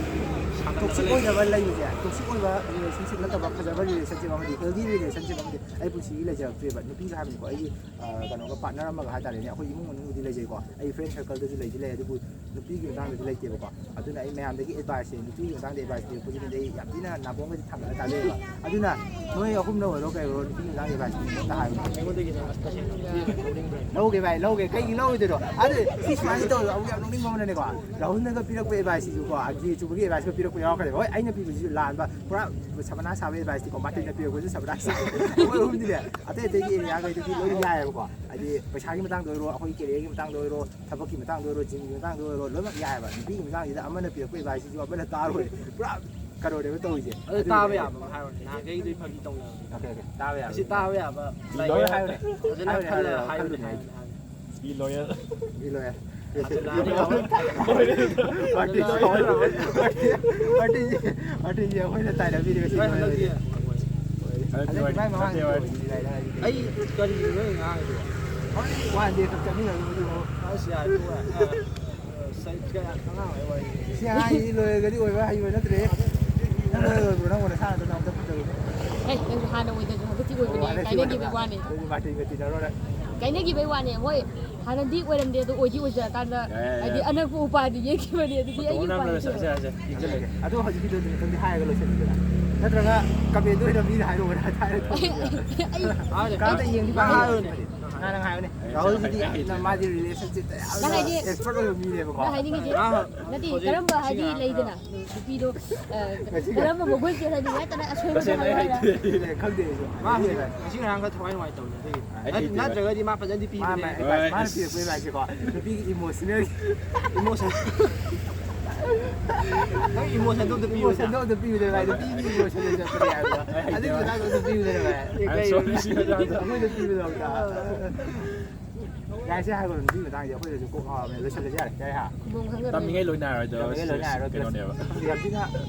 toxic ꯑꯣꯏꯗꯕ ꯂꯩꯕꯁꯦ, toxic ꯑꯣꯏꯕ relationship ꯅꯠꯇꯕ ꯐꯖꯕ relationship ꯑꯃꯗꯤ, healthy relationship ꯑꯃꯗꯤ ꯑꯩ ꯄꯨꯟꯁꯤꯒꯤ ꯂꯩꯖꯔꯛꯇ꯭ꯔꯤꯕ꯫ ꯅꯨꯄꯤꯒ ꯍꯥꯏꯕꯅꯤꯀꯣ, ꯑꯩꯒꯤ, ꯑ, ꯀꯩꯅꯣꯒ, partner ꯑꯃꯒ ꯍꯥꯏꯇꯥꯔꯦꯅꯦ, ꯑꯩꯈꯣꯏ ꯏꯃꯨꯡ ꯃꯅꯨꯡꯕꯨꯗꯤ ꯂꯩꯖꯩꯀꯣ, ꯑꯩ friend circleꯗꯁꯨ ꯂꯩꯗꯤ ꯂꯩ, ꯑꯗꯨꯕꯨ ꯅꯨꯄꯤꯒꯤ ꯃꯇꯥꯡꯗꯗꯤ ꯂꯩꯇꯦꯕꯀꯣ꯫ ꯑꯗꯨꯅ ꯑꯩ ꯃꯌꯥꯝꯗꯒꯤ adviceꯁꯦ, ꯅꯨꯄꯤꯒꯤ ꯃꯇꯥꯡꯗ advice ꯄꯤꯔꯛꯄꯁꯤꯗꯤ ꯑꯩ ꯌꯥꯝ ꯊꯤꯅ ꯅꯥꯀꯣꯡꯒꯗꯤ ꯊꯥꯡꯒꯠꯂ ꯇꯥꯖꯩꯕ꯫ ꯑꯗꯨꯅ ꯅꯣꯏ ꯑꯍꯨꯝꯅ ꯑꯣꯏꯔꯣ ꯀꯩ ꯑꯣꯏꯔꯣ, ꯅꯨꯄꯤꯒꯤ ꯃꯇꯥꯡꯗ advice ꯄꯤꯅꯤꯡꯕ ꯑꯝꯇ ꯍꯥꯏꯌꯨꯅꯦ꯫ ꯑꯩꯉꯣꯟꯗꯒꯤ ꯅꯪ ꯇꯁꯦꯡꯅ ꯂꯧꯒꯦ ꯚꯥꯏ, ꯂꯧꯒꯦ꯫ ꯀꯩꯒꯤ ꯂꯧꯔꯣꯏꯗꯣꯏꯅꯣ? ꯑꯗꯨ ꯁꯤ ꯁꯨꯃꯥꯏꯅ ꯇꯧꯔꯒ ꯑꯃꯨꯛ ꯌꯥꯝ ꯅꯣꯛꯅꯤꯡꯕ ꯑꯃꯅꯅꯦꯀꯣ, ꯔꯥꯍꯨꯜꯅꯒ ꯄꯤꯔꯛꯄ adviceꯁꯤꯁꯨꯀꯣ, ꯑꯒꯦ ꯑꯆꯨꯕꯒꯤ adviceꯀ ꯄꯤꯔꯛꯄ ꯌꯥꯎꯔꯛꯀꯅꯦꯕ꯫ ꯍꯣꯏ, ꯑꯩꯅ ꯄꯤꯕꯁꯤꯁꯨ ꯂꯥꯟꯕ, ꯄꯨꯔꯥ ꯁꯕꯅꯥ ꯁꯥꯕ adviceꯅꯤꯀꯣ, ꯃꯥꯔꯇꯤꯟꯅ ꯄꯤꯔꯛꯄꯁꯨ ꯁꯕꯅꯥ ꯁꯥꯕ꯫ ꯑꯩꯈꯣꯏ ꯑꯍꯨꯝꯗꯤꯅꯦ, ꯑꯇꯩ ꯑꯇꯩꯒꯤ areaꯈꯩꯗꯗꯤ ꯂꯣꯏꯅ ꯌꯥꯏꯌꯦꯕꯀꯣ꯫ ꯍꯥꯏꯗꯤ ꯄꯩꯁꯥꯒꯤ ꯃꯇꯥꯡꯗ ꯑꯣꯏꯔꯣ, ꯑꯩꯈꯣꯏ careerꯒꯤ ꯃꯇꯥꯡꯗ ꯑꯣꯏꯔꯣ, ꯊꯕꯛꯀꯤ ꯃꯇꯥꯡꯗ ꯑꯣꯏꯔꯣ, gymꯒꯤ ꯃꯇꯥꯡꯗ ꯑꯣꯏꯔꯣ, ꯂꯣꯏꯅꯃꯛ ꯌꯥꯏꯑꯕ꯫ ꯅꯨꯄꯤꯒꯤ ꯃꯇꯥꯡꯁꯤꯗ ꯑꯃꯅ ꯄꯤꯔꯛꯄ adviceꯁꯤꯁꯨ ꯑꯃꯅ ꯇꯥꯔꯣꯏ꯫ ꯄꯨꯔꯥ ꯀꯩꯅꯣꯅꯦꯕ ꯇꯧꯔꯤꯁꯦ꯫ ꯑꯗꯨ ꯑꯗꯨꯒꯤꯅꯦ꯫ ꯇꯥꯕ ꯌꯥꯕ ꯑꯃ ꯍꯥꯏꯔꯣꯅꯦ꯫ ꯅꯍꯥꯟꯈꯩꯗꯨꯗꯤ ꯐꯥꯒꯤ ꯇꯧꯅꯕꯅꯦ꯫ Okay, okay. ꯇꯥꯕ ꯌꯥꯕ꯫ ꯑꯁꯤ ꯇꯥꯕ ꯌꯥꯕ꯫ Be line loyal ꯑꯃ꯫ ꯍꯥꯏꯌꯨꯅꯦ꯫ ꯐꯖꯅ ꯍꯥꯏꯌꯨꯅꯦ, ꯈꯜꯂꯒ ꯍꯥꯏꯌꯨꯅꯦ, ꯍꯥꯏꯌꯨꯅꯦ, ꯈꯜꯂꯨꯅꯦ꯫ ꯍꯥꯏꯌꯨꯅꯦ, ꯍꯥꯏꯌꯨꯅꯦ꯫ Be loyal. Be loyal. ꯑꯗꯨ ꯂꯥꯟꯕ ꯌꯥꯕ꯫ ꯃꯥꯔꯇꯤꯟ, ꯃꯥꯔꯇꯤꯟ, ꯃꯥꯔꯇꯤꯟꯁꯦ ꯑꯩꯈꯣꯏꯅ ꯇꯥꯏꯅꯕꯤꯔꯦ ꯉꯁꯤ꯫ ꯍꯣꯏ, ꯍꯟꯗꯛꯇꯤ ꯍꯟꯗꯛꯇꯤ ꯃꯥꯏ ꯃꯃꯥꯡꯒꯤ ꯅꯠꯇꯦ, ꯃꯥꯏ꯫ ꯑꯣꯏꯔꯗꯤ ꯂꯥꯏꯔꯤꯛ ꯍꯥꯏꯔꯗꯤ ꯑꯩ ꯀꯔꯤꯅꯣ ꯅꯪ ꯉꯥꯡꯉꯤꯗꯨꯕꯣ? One day ꯈꯛ ꯆꯠꯃꯤꯟꯅꯔꯨꯕꯗꯨꯕꯨ꯫ ꯑꯁ, ꯌꯥꯔꯦ, ꯇꯣꯛꯑꯣ, ꯌꯥꯔꯦ꯫ ꯑ, ꯁꯩ-, ꯀꯌꯥ ꯑꯉꯥꯡ ꯑꯣꯏ ꯋꯥꯔꯤ꯫ ꯁꯤ ꯑꯉꯥꯡꯁꯤ ꯂꯣꯏꯔꯒꯗꯤ ꯑꯣꯏꯕ ꯍꯩꯕ ꯅꯠꯇ꯭ꯔꯦ꯫ ꯅꯪ ꯂꯣꯏꯔꯕ꯭ꯔꯣ? ꯅꯪ ꯑꯣꯏꯅ ꯁꯥꯟꯅꯗꯅ ꯑꯝꯇ ꯐꯖꯕꯅꯦ꯫ ꯑꯦ, ꯅꯪꯁꯨ ꯍꯥꯟꯅ ꯑꯣꯏꯗ꯭ꯔꯁꯨ ꯍꯟꯗꯛꯇꯤ ꯑꯣꯏꯕꯅꯦ꯫ ꯑꯣ, ꯍꯟꯗꯛꯇꯤ ꯀꯥꯏꯅꯈꯤꯕꯩ ꯑꯣꯏꯔꯕ꯫ ꯋꯥꯅꯦ꯫ ꯑꯗꯨꯗꯤ ꯃꯥꯔꯇꯤꯟꯒ ꯇꯤꯟꯅꯔꯣ ꯅꯪ꯫ ꯀꯥꯏꯅꯈꯤꯕꯩ ꯋꯥꯅꯦ꯫ ꯍꯣꯏ, ꯍꯥꯟꯅꯗꯤ ꯑꯣꯏꯔꯝꯗꯦ, ꯑꯗꯣ ꯑꯣꯏꯗꯤ ꯑꯣꯏꯖꯔꯀꯥꯟꯗ, ꯌꯥꯏ, ꯌꯥꯏ, ꯍꯥꯏꯗꯤ ꯌꯥꯏ꯫ ꯑꯅꯛꯄ ꯎꯄꯥꯜꯗꯤ ꯌꯦꯛꯈꯤꯕꯅꯦ, ꯑꯗꯨꯗꯤ ꯑꯩꯒꯤ ꯐꯣꯇꯣ ꯎꯄꯥꯜ ꯅꯝꯕꯔ ꯂꯩꯇꯦ꯫ ꯁꯦ, ꯁꯦ, ꯁꯦ, ꯄꯤꯖꯔꯒꯦ꯫ ꯑꯗꯣ ꯍꯧꯖꯤꯛꯀꯤꯗꯣ ꯑꯗꯨꯝ ꯈꯤꯇꯪꯗꯤ ꯍꯥꯏꯔꯒ ꯂꯣꯏꯁꯤꯟꯕꯤꯗꯅ꯫ ꯅꯠꯇ꯭ꯔꯒ commentꯗ ꯑꯣꯏꯅ ꯃꯤꯅ ꯍꯥꯏꯔꯛꯑꯣ ꯍꯥꯏꯔꯦ꯫ ꯑꯩ, ꯑꯩ, ꯀꯥꯟꯗ ꯌꯦꯡꯗꯤ ꯅꯪ ꯍꯥꯏꯔꯣꯅꯦ꯫ ꯅꯪ ꯍꯥꯏꯌꯨꯅꯦ꯫ ꯔꯥꯍꯨꯜꯁꯤꯗꯤ ꯃꯥꯗꯤ relationshipꯇ ꯌꯥꯝꯅ ꯅꯪ ꯍꯥꯏꯗꯤ expert ꯑꯣꯏꯕ ꯃꯤꯅꯦꯕꯀꯣ꯫ ꯅꯪ ꯍꯥꯏꯅꯤꯡꯉꯤꯁꯦ ꯑꯥ, ꯅꯠꯇꯦ, ꯍꯧꯖꯤꯛ ꯀꯔꯝꯕ ꯍꯥꯏꯗꯤ ꯁꯤꯒꯤ ꯂꯩꯗꯅ ꯅꯨꯄꯤꯗꯣ, ꯑ, ꯉꯁꯤ ꯀꯔꯝꯕ ꯃꯒꯨꯟ ꯆꯦꯜꯍꯜꯂꯤ ꯍꯥꯏꯇꯥꯔꯦ, ꯑꯁꯣꯏꯕꯗꯣ ꯇꯁꯦꯡꯅ ꯑꯩ ꯍꯥꯏꯌꯨ ꯍꯥꯏꯔ꯫ ꯍꯩꯇꯦ, ꯈꯪꯗꯦ ꯑꯩꯁꯨ꯫ ꯃꯥ ꯍꯧꯖꯤꯛ ꯉꯁꯤ ꯉꯔꯥꯡ ꯈꯔ ꯊꯋꯥꯏ ꯅꯨꯡꯉꯥꯏꯇꯕꯅꯦ ꯑꯗꯨꯒꯤ꯫ ꯑꯩ ꯅꯠ-, ꯍꯩꯇꯦ꯫ ꯅꯠꯇ꯭ꯔꯒꯗꯤ ꯃꯥ ꯐꯖꯅꯗꯤ ꯃꯥ, ꯄꯤꯕꯅꯦ꯫ ꯃꯥ, ꯍꯣꯏ, ꯃꯥꯅ ꯑꯁ꯫ ꯄꯤꯔꯛꯄ adviceꯁꯦꯀꯣ, ꯅꯨꯄꯤꯒꯤ emotional emotion꯫ ꯅꯪ emotionꯗꯣ ꯑꯝꯇ ꯄꯤꯌꯨꯗꯅ꯫ Emotionꯗꯣ ꯑꯝꯇ ꯄꯤꯌꯨꯗꯅ, ꯚꯥꯏ꯫ ꯅꯨꯄꯤꯒꯤ emotionꯗꯣ ꯆꯠꯄꯅꯦ ꯍꯥꯏꯕꯗꯣ꯫ ꯑꯗꯨꯒꯤ ꯃꯇꯥꯡꯗꯣ ꯑꯝꯇ ꯄꯤꯌꯨꯗꯅ, ꯚꯥꯏ꯫ ꯑꯩ ꯀꯩ sorry, ꯁꯤ ꯃꯇꯥꯡꯗ꯫ ꯑꯩꯈꯣꯏꯗ ꯄꯤꯕꯗꯣ ꯑꯝꯇ꯫ ꯌꯥꯔꯦ, ꯁꯤ ꯍꯥꯏꯔꯣ, ꯅꯨꯄꯤꯒꯤ ꯃꯇꯥꯡꯁꯦ ꯑꯩꯈꯣꯏꯗꯁꯨ ꯀꯣꯛ ꯉꯥꯎꯔꯕꯅꯦ꯫ ꯂꯣꯏꯁꯤꯜꯂꯁꯤ ꯌꯥꯔꯦ꯫ ꯌꯥꯔꯦ, ꯍꯥ? ꯈꯨꯝꯐꯝ ꯈꯪꯗꯕꯅꯤ꯫ ꯇꯝꯃꯤꯉꯩ ꯂꯣꯏꯅꯔꯣꯏꯗꯕ ꯇꯝꯃꯤꯉꯩ ꯂꯣꯏꯅꯔꯣꯏ꯫ ꯀꯩꯅꯣꯅꯦꯕ꯫ ꯌꯥꯝ ꯊꯤꯅ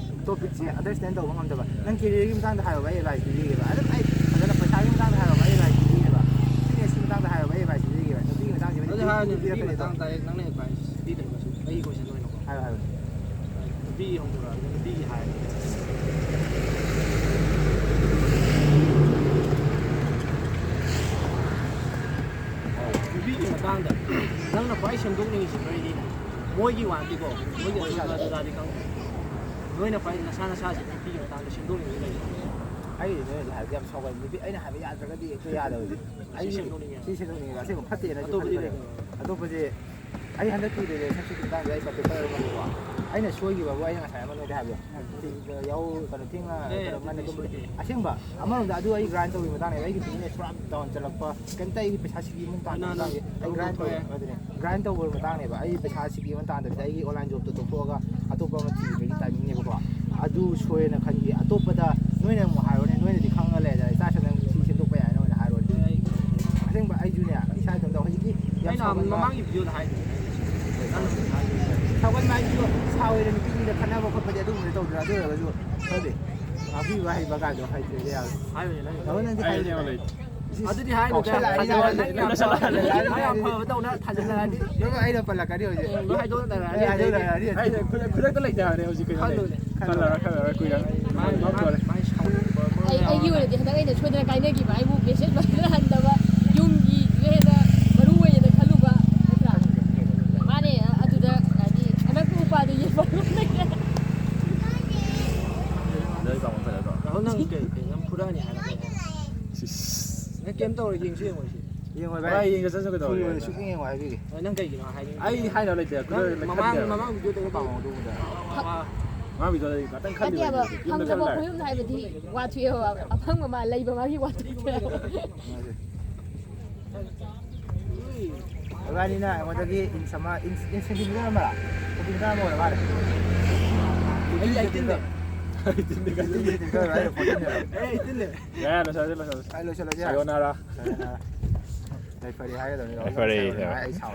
topicꯁꯦ understand ꯇꯧꯕ ꯉꯝꯗꯕ꯫ ꯅꯪ careerꯒꯤ ꯃꯇꯥꯡꯗ ꯍꯥꯏꯔꯣꯕ, ꯑꯩ advice ꯄꯤꯕꯤꯒꯦꯕ꯫ ꯑꯗꯨꯝ ꯑꯩ ꯐꯖꯅ ꯄꯩꯁꯥꯒꯤ ꯃꯇꯥꯡꯗ ꯍꯥꯏꯔꯣꯕ, ꯑꯩ advice ꯄꯤꯕꯤꯒꯦꯕ꯫ Businessꯀꯤ ꯃꯇꯥꯡꯗ ꯍꯥꯏꯔꯣꯕ, ꯑꯩ advice ꯄꯤꯕꯤꯒꯦꯕ꯫ ꯅꯨꯄꯤꯒꯤ ꯃꯇꯥꯡꯁꯦ ꯑꯗꯨ ꯍꯥꯏꯔꯣ, ꯅꯨꯄꯤꯒꯤ ꯄꯤꯔꯛꯀꯅꯤ꯫ ꯃꯇꯥꯡ direct ꯅꯪꯅ advice ꯄꯤꯗ꯭ꯔꯒꯁꯨ ꯑꯩꯒꯤ question ꯑꯣꯏꯅꯀꯣ꯫ ꯍꯥꯏꯔꯣ, ꯍꯥꯏꯔꯣ꯫ ꯅꯨꯄꯤꯒꯤ ꯍꯧꯗꯣꯔꯛꯑꯒ ꯅꯨꯄꯤꯒꯤ ꯍꯥꯏꯔꯒꯦ꯫ ꯅꯨꯄꯤꯒꯤ ꯃꯇꯥꯡꯗ ꯅꯪꯅ ꯈ꯭ꯋꯥꯏ ꯁꯦꯝꯗꯣꯛꯅꯤꯡꯉꯤꯁꯤ ꯀꯔꯤꯅꯣ? ꯃꯣꯏꯒꯤ ꯋꯥꯗꯤꯀꯣ, ꯃꯣꯏꯒꯤ ꯑꯗꯨꯗ ꯑꯗꯨꯗꯥꯗꯤ ꯈꯪꯗꯦ꯫ ꯅꯣꯏꯅ ꯈ꯭ꯋꯥꯏ ꯅꯁꯥ ꯅꯁꯥꯁꯤ ꯅꯨꯄꯤꯒꯤ ꯃꯇꯥꯡꯗ ꯁꯦꯝꯗꯣꯛꯅꯤꯡꯉꯤ ꯂꯩꯕ꯭ꯔꯥ? ꯑꯩ ꯅꯣꯏꯅ ꯍꯥꯏꯕꯗꯤ ꯌꯥꯝ ꯁꯥꯎꯒꯟꯕ ꯅꯨꯄꯤ, ꯑꯩꯅ ꯍꯥꯏꯕ ꯌꯥꯗ꯭ꯔꯒꯗꯤ ꯍꯦꯛꯇ ꯌꯥꯗꯕꯁꯦ꯫ ꯁꯤ ꯑꯩ ꯁꯦꯝꯗꯣꯛꯅꯤꯡꯉꯦ꯫ ꯁꯤ ꯁꯦꯝꯗꯣꯛꯅꯤꯡꯉꯦꯕ꯫ ꯑꯁꯦꯡꯕ ꯐꯠꯇꯦꯅꯁꯨ ꯑꯇꯣꯞꯄꯗꯤ ꯈꯟꯕꯅꯦꯕ꯫ ꯂꯩꯇꯕ꯭ꯔꯥ? ꯑꯇꯣꯞꯄꯁꯦ ꯑꯩ ꯍꯟꯗꯛꯀꯤ relationshipꯀꯤ ꯃꯇꯥꯡꯗ ꯑꯩ particular ꯑꯣꯏꯅꯀꯣ꯫ ꯑꯩꯅ ꯁꯣꯏꯈꯤꯕꯕꯨ ꯑꯩꯅ ꯉꯁꯥꯏ ꯑꯃ ꯅꯣꯏꯗ ꯍꯥꯏꯕꯗꯣ꯫ ꯌꯥꯍꯧ ꯀꯩꯅꯣ ꯊꯦꯡꯅ ꯑꯦ, ꯀꯩꯅꯣ ꯉꯟꯅ ꯑꯗꯨꯗꯤ ꯇꯨꯝꯕꯗꯤ꯫ ꯁꯣꯏꯗꯦ꯫ ꯑꯁꯦꯡꯕ ꯑꯃꯔꯣꯝꯗ ꯑꯗꯨ ꯑꯩ grind ꯇꯧꯕꯒꯤ ꯃꯇꯥꯡꯅꯦꯕ꯫ ꯑꯩꯒꯤ business ꯄꯨꯔꯥ down ꯆꯠꯂꯛꯄ꯫ ꯀꯩꯝꯇ ꯑꯩꯒꯤ ꯄꯩꯁꯥ ꯁꯤꯀꯤ ꯑꯃ ꯇꯥꯟꯕ ꯑꯅꯥ ꯃꯇꯥꯡꯁꯦ ꯑꯩ grind ꯇꯧꯕ ꯇꯧꯔꯦ꯫ ꯑꯗꯨꯅꯦ꯫ Grind ꯇꯧꯕ ꯃꯇꯥꯡꯅꯦꯕ꯫ ꯑꯩ ꯄꯩꯁꯥ ꯁꯤꯀꯤ ꯑꯃ ꯇꯥꯟꯗꯕꯤꯗ ꯑꯩꯒꯤ online jobꯇꯣ ꯇꯣꯛꯊꯣꯛꯑꯒ ꯑꯇꯣꯞꯄ ꯑꯃ ꯊꯤꯕꯒꯤ timingꯅꯦꯕꯀꯣ꯫ ꯑꯗꯨ ꯁꯣꯏꯅ ꯈꯟꯈꯤ꯫ ꯑꯇꯣꯞꯄꯗ ꯅꯣꯏꯅ ꯑꯃꯨꯛ ꯍꯥꯏꯔꯣꯅꯦ, ꯅꯣꯏꯅꯗꯤ ꯈꯪꯉ ꯂꯩꯔꯦ꯫ ꯏꯆꯥ ꯁꯟꯅ ꯁꯤ ꯁꯦꯝꯗꯣꯛꯄ ꯌꯥꯏꯅ ꯑꯣꯏꯅ ꯍꯥꯏꯔꯣꯅꯦ꯫ ꯑꯩ ꯑꯁꯦꯡꯕ ꯑꯩꯁꯨꯅꯦ ꯏꯁꯥ ꯏꯇꯣꯝꯇ ꯍꯧꯖꯤꯛꯀꯤ ꯌꯥꯝ ꯑꯩꯅ ꯁꯥꯎꯒꯟꯕ ꯃꯃꯥꯡꯒꯤ videoꯗ ꯍꯥꯏꯗꯨꯗꯤ꯫ ꯁꯥꯎꯒꯟꯕ ꯍꯥꯏꯁꯤꯀꯣ ꯁꯥꯎꯔꯦ ꯅꯨꯄꯤꯁꯤꯡꯗ ꯈꯠꯅꯕ ꯈꯣꯠꯄꯗꯤ ꯑꯗꯨꯒꯨꯝꯕꯗꯤ ꯇꯧꯗ꯭ꯔꯦ꯫ ꯑꯗꯨ ꯑꯣꯏꯔꯒꯁꯨ ꯈꯪꯗꯦ꯫ ꯉꯥꯛꯄꯤꯕ ꯍꯩꯕ ꯀꯥꯏꯗꯣ ꯍꯩꯇ꯭ꯔꯦꯗ ꯌꯥꯔꯣꯏ꯫ ꯍꯥꯏꯌꯨꯅꯦ ꯅꯪ꯫ ꯇꯥꯃꯣ ꯅꯪꯗꯤ ꯑꯩ ꯍꯥꯏꯌꯨꯅꯦ꯫ ꯑꯩ ꯑꯗꯨꯗꯤ ꯍꯥꯏꯅꯨꯗ꯫ ꯀꯥꯎꯁꯜꯂꯛꯑꯅꯤ ꯊꯥꯖꯜꯂꯛꯑꯅꯤ꯫ ꯅꯪ ꯌꯥꯝ ꯀꯥꯎꯁꯜꯂꯛꯑꯅꯤ꯫ ꯐꯕ-, ꯅꯪ ꯌꯥꯝ ꯐꯕꯗꯧꯅ ꯊꯥꯖꯜꯂꯛꯑꯅꯤ꯫ ꯅꯪ ꯑꯩꯅ ꯄꯜꯂꯛꯀꯅꯤ ꯍꯧꯖꯤꯛ꯫ ꯎꯝ, ꯂꯣꯏ ꯍꯥꯏꯗꯣꯛꯅꯔꯛꯑꯅꯤ ꯑꯩ ꯑꯗꯩꯗꯤ꯫ ꯍꯥꯏꯗꯣꯛꯅꯔꯛꯑꯅꯤ꯫ ꯑꯩ ꯈꯨꯗꯛ-, ꯈꯨꯗꯛꯇ ꯂꯩꯇꯦ ꯍꯥꯏꯕꯅꯦ ꯍꯧꯖꯤꯛ ꯀꯩꯅꯣꯅꯦ꯫ ꯈꯜꯂꯨꯅꯦ꯫ ꯈꯜꯂꯔꯣꯏ, ꯈꯜꯂꯔꯣꯏ, ꯀꯨꯏꯔꯦ꯫ ꯃꯥꯏ, ꯃꯥꯏ, ꯃꯥꯏ ꯁꯥꯎꯅꯤꯡꯕ ꯃꯔꯣꯜ ꯑꯩ, ꯑꯃ꯫ ꯑꯩꯒꯤ ꯑꯣꯏꯅꯗꯤ ꯍꯟꯗꯛ ꯑꯩꯅ ꯁꯣꯏꯗꯅ ꯀꯥꯏꯅꯈꯤꯕ ꯍꯥꯏꯕꯨ message ꯐꯖꯅ ꯍꯟꯗꯕ, ꯌꯨꯝꯒꯤꯗꯨꯅ ꯍꯦꯟꯅ ꯃꯔꯨ ꯑꯣꯏꯌꯦꯅ ꯈꯜꯂꯨꯕ ꯅꯠꯇ꯭ꯔꯥ? ꯃꯥꯅꯦ, ꯑꯗꯨꯗ ꯍꯥꯏꯗꯤ ꯑꯅꯛꯄ ꯎꯄꯥꯜꯗ ꯌꯦꯟꯐꯝ ꯑꯃ ꯂꯩꯔꯦ꯫ ꯂꯣꯏ ꯄꯥꯝꯕ ꯐꯖꯗ꯭ꯔꯣ? ꯔꯥꯍꯨꯜ, ꯅꯪ ꯀꯩ, ꯀꯩ, ꯅꯪ ꯐꯨꯔꯛꯑꯅꯤ ꯍꯥꯏꯔꯛꯄ ꯌꯥꯏ꯫ ꯁꯤꯁ꯫ ꯅꯪ ꯀꯩꯝ ꯇꯧꯔꯣꯏ, ꯌꯦꯡꯁꯨ ꯌꯦꯡꯉꯣꯏ ꯁꯤ꯫ ꯌꯦꯡꯉꯣꯏ ꯚꯥꯏ꯫ ꯚꯥꯏ, ꯌꯦꯡꯒꯦ ꯆꯠꯁꯤ ꯀꯩꯗꯧꯔꯒꯦ? ꯐꯨꯔꯣꯏ, ꯁꯨꯛꯌꯦꯡ ꯌꯦꯡꯉꯣꯏ ꯍꯥꯏꯕꯤꯒꯦ꯫ ꯍꯣꯏ, ꯅꯪ ꯀꯩꯒꯤꯅꯣ ꯍꯥꯏꯅꯤꯡꯉꯤ? ꯑꯩ ꯍꯥꯏꯅꯕ ꯂꯩꯇꯦ꯫ ꯅꯪ ꯈꯨꯗꯣ-, ꯃꯃꯥꯡ, ꯈꯟꯗꯦ꯫ ꯃꯃꯥꯡ videoꯗꯒ ꯄꯥꯝꯃꯣ ꯑꯗꯨꯒꯨꯝꯕꯗ꯫ ꯃꯃꯥꯡ videoꯗꯗꯤ ꯉꯥꯛꯇꯪ ꯅꯠꯇꯦ ꯈꯜꯂꯤꯕ ꯍꯥꯏꯕ, ꯑꯩꯗꯤ ꯌꯨꯝꯗ ꯈꯪꯗꯕ ꯈꯔ ꯂꯥꯛꯑꯦ꯫ ꯈꯣꯏꯌꯨꯝ ꯍꯥꯏꯕꯗꯤ ꯋꯥꯊꯣꯛꯑꯦ ꯍꯥꯏꯕ, ꯑꯐꯪꯕ ꯃꯥ ꯂꯩꯕ ꯃꯥꯒꯤ ꯋꯥꯊꯣꯛꯇꯣ ꯍꯥꯏꯕ꯫ ꯃꯥꯁꯦ꯫ ꯏꯕꯥꯅꯤꯅ ꯑꯩꯉꯣꯟꯗꯒꯤ ꯏꯟꯁ ꯑꯃ, ꯏꯟꯁ, ꯏꯟꯁ ꯁꯦꯟꯇꯤꯃꯤꯇꯔ ꯑꯃꯔꯥ? ꯁꯦꯟꯇꯤꯃꯤꯇꯔ ꯑꯃ ꯑꯣꯏꯔ ꯃꯥꯜꯂꯦ꯫ ꯑꯩ ꯑꯩꯠꯇꯤꯟꯅꯦ꯫ ꯑꯩꯠꯇꯤꯟ ꯁꯦꯟꯇꯤꯃꯤꯇꯔ ꯑꯣꯏꯔ ꯐꯣꯔꯇꯤꯟꯅꯦꯕ꯫ ꯑꯩ ꯑꯩꯠꯇꯤꯟꯅꯦ꯫ ꯌꯥꯔꯦ, ꯂꯣꯏꯁꯜꯂꯁꯤ, ꯂꯣꯏꯁꯜꯂꯁꯤ꯫ ꯑꯩ ꯂꯣꯏꯁꯜꯂꯁꯤ꯫ ꯁꯥꯌꯣꯅꯥꯔꯥ꯫ ꯁꯥꯌꯣꯅꯥꯔꯥ꯫ ꯌꯥꯏꯐꯔꯦ ꯍꯥꯏꯒꯗꯕꯅꯤ꯫ ꯌꯥꯏꯐꯔꯦ꯫ ꯑꯩ ꯁꯥꯎꯔꯦ꯫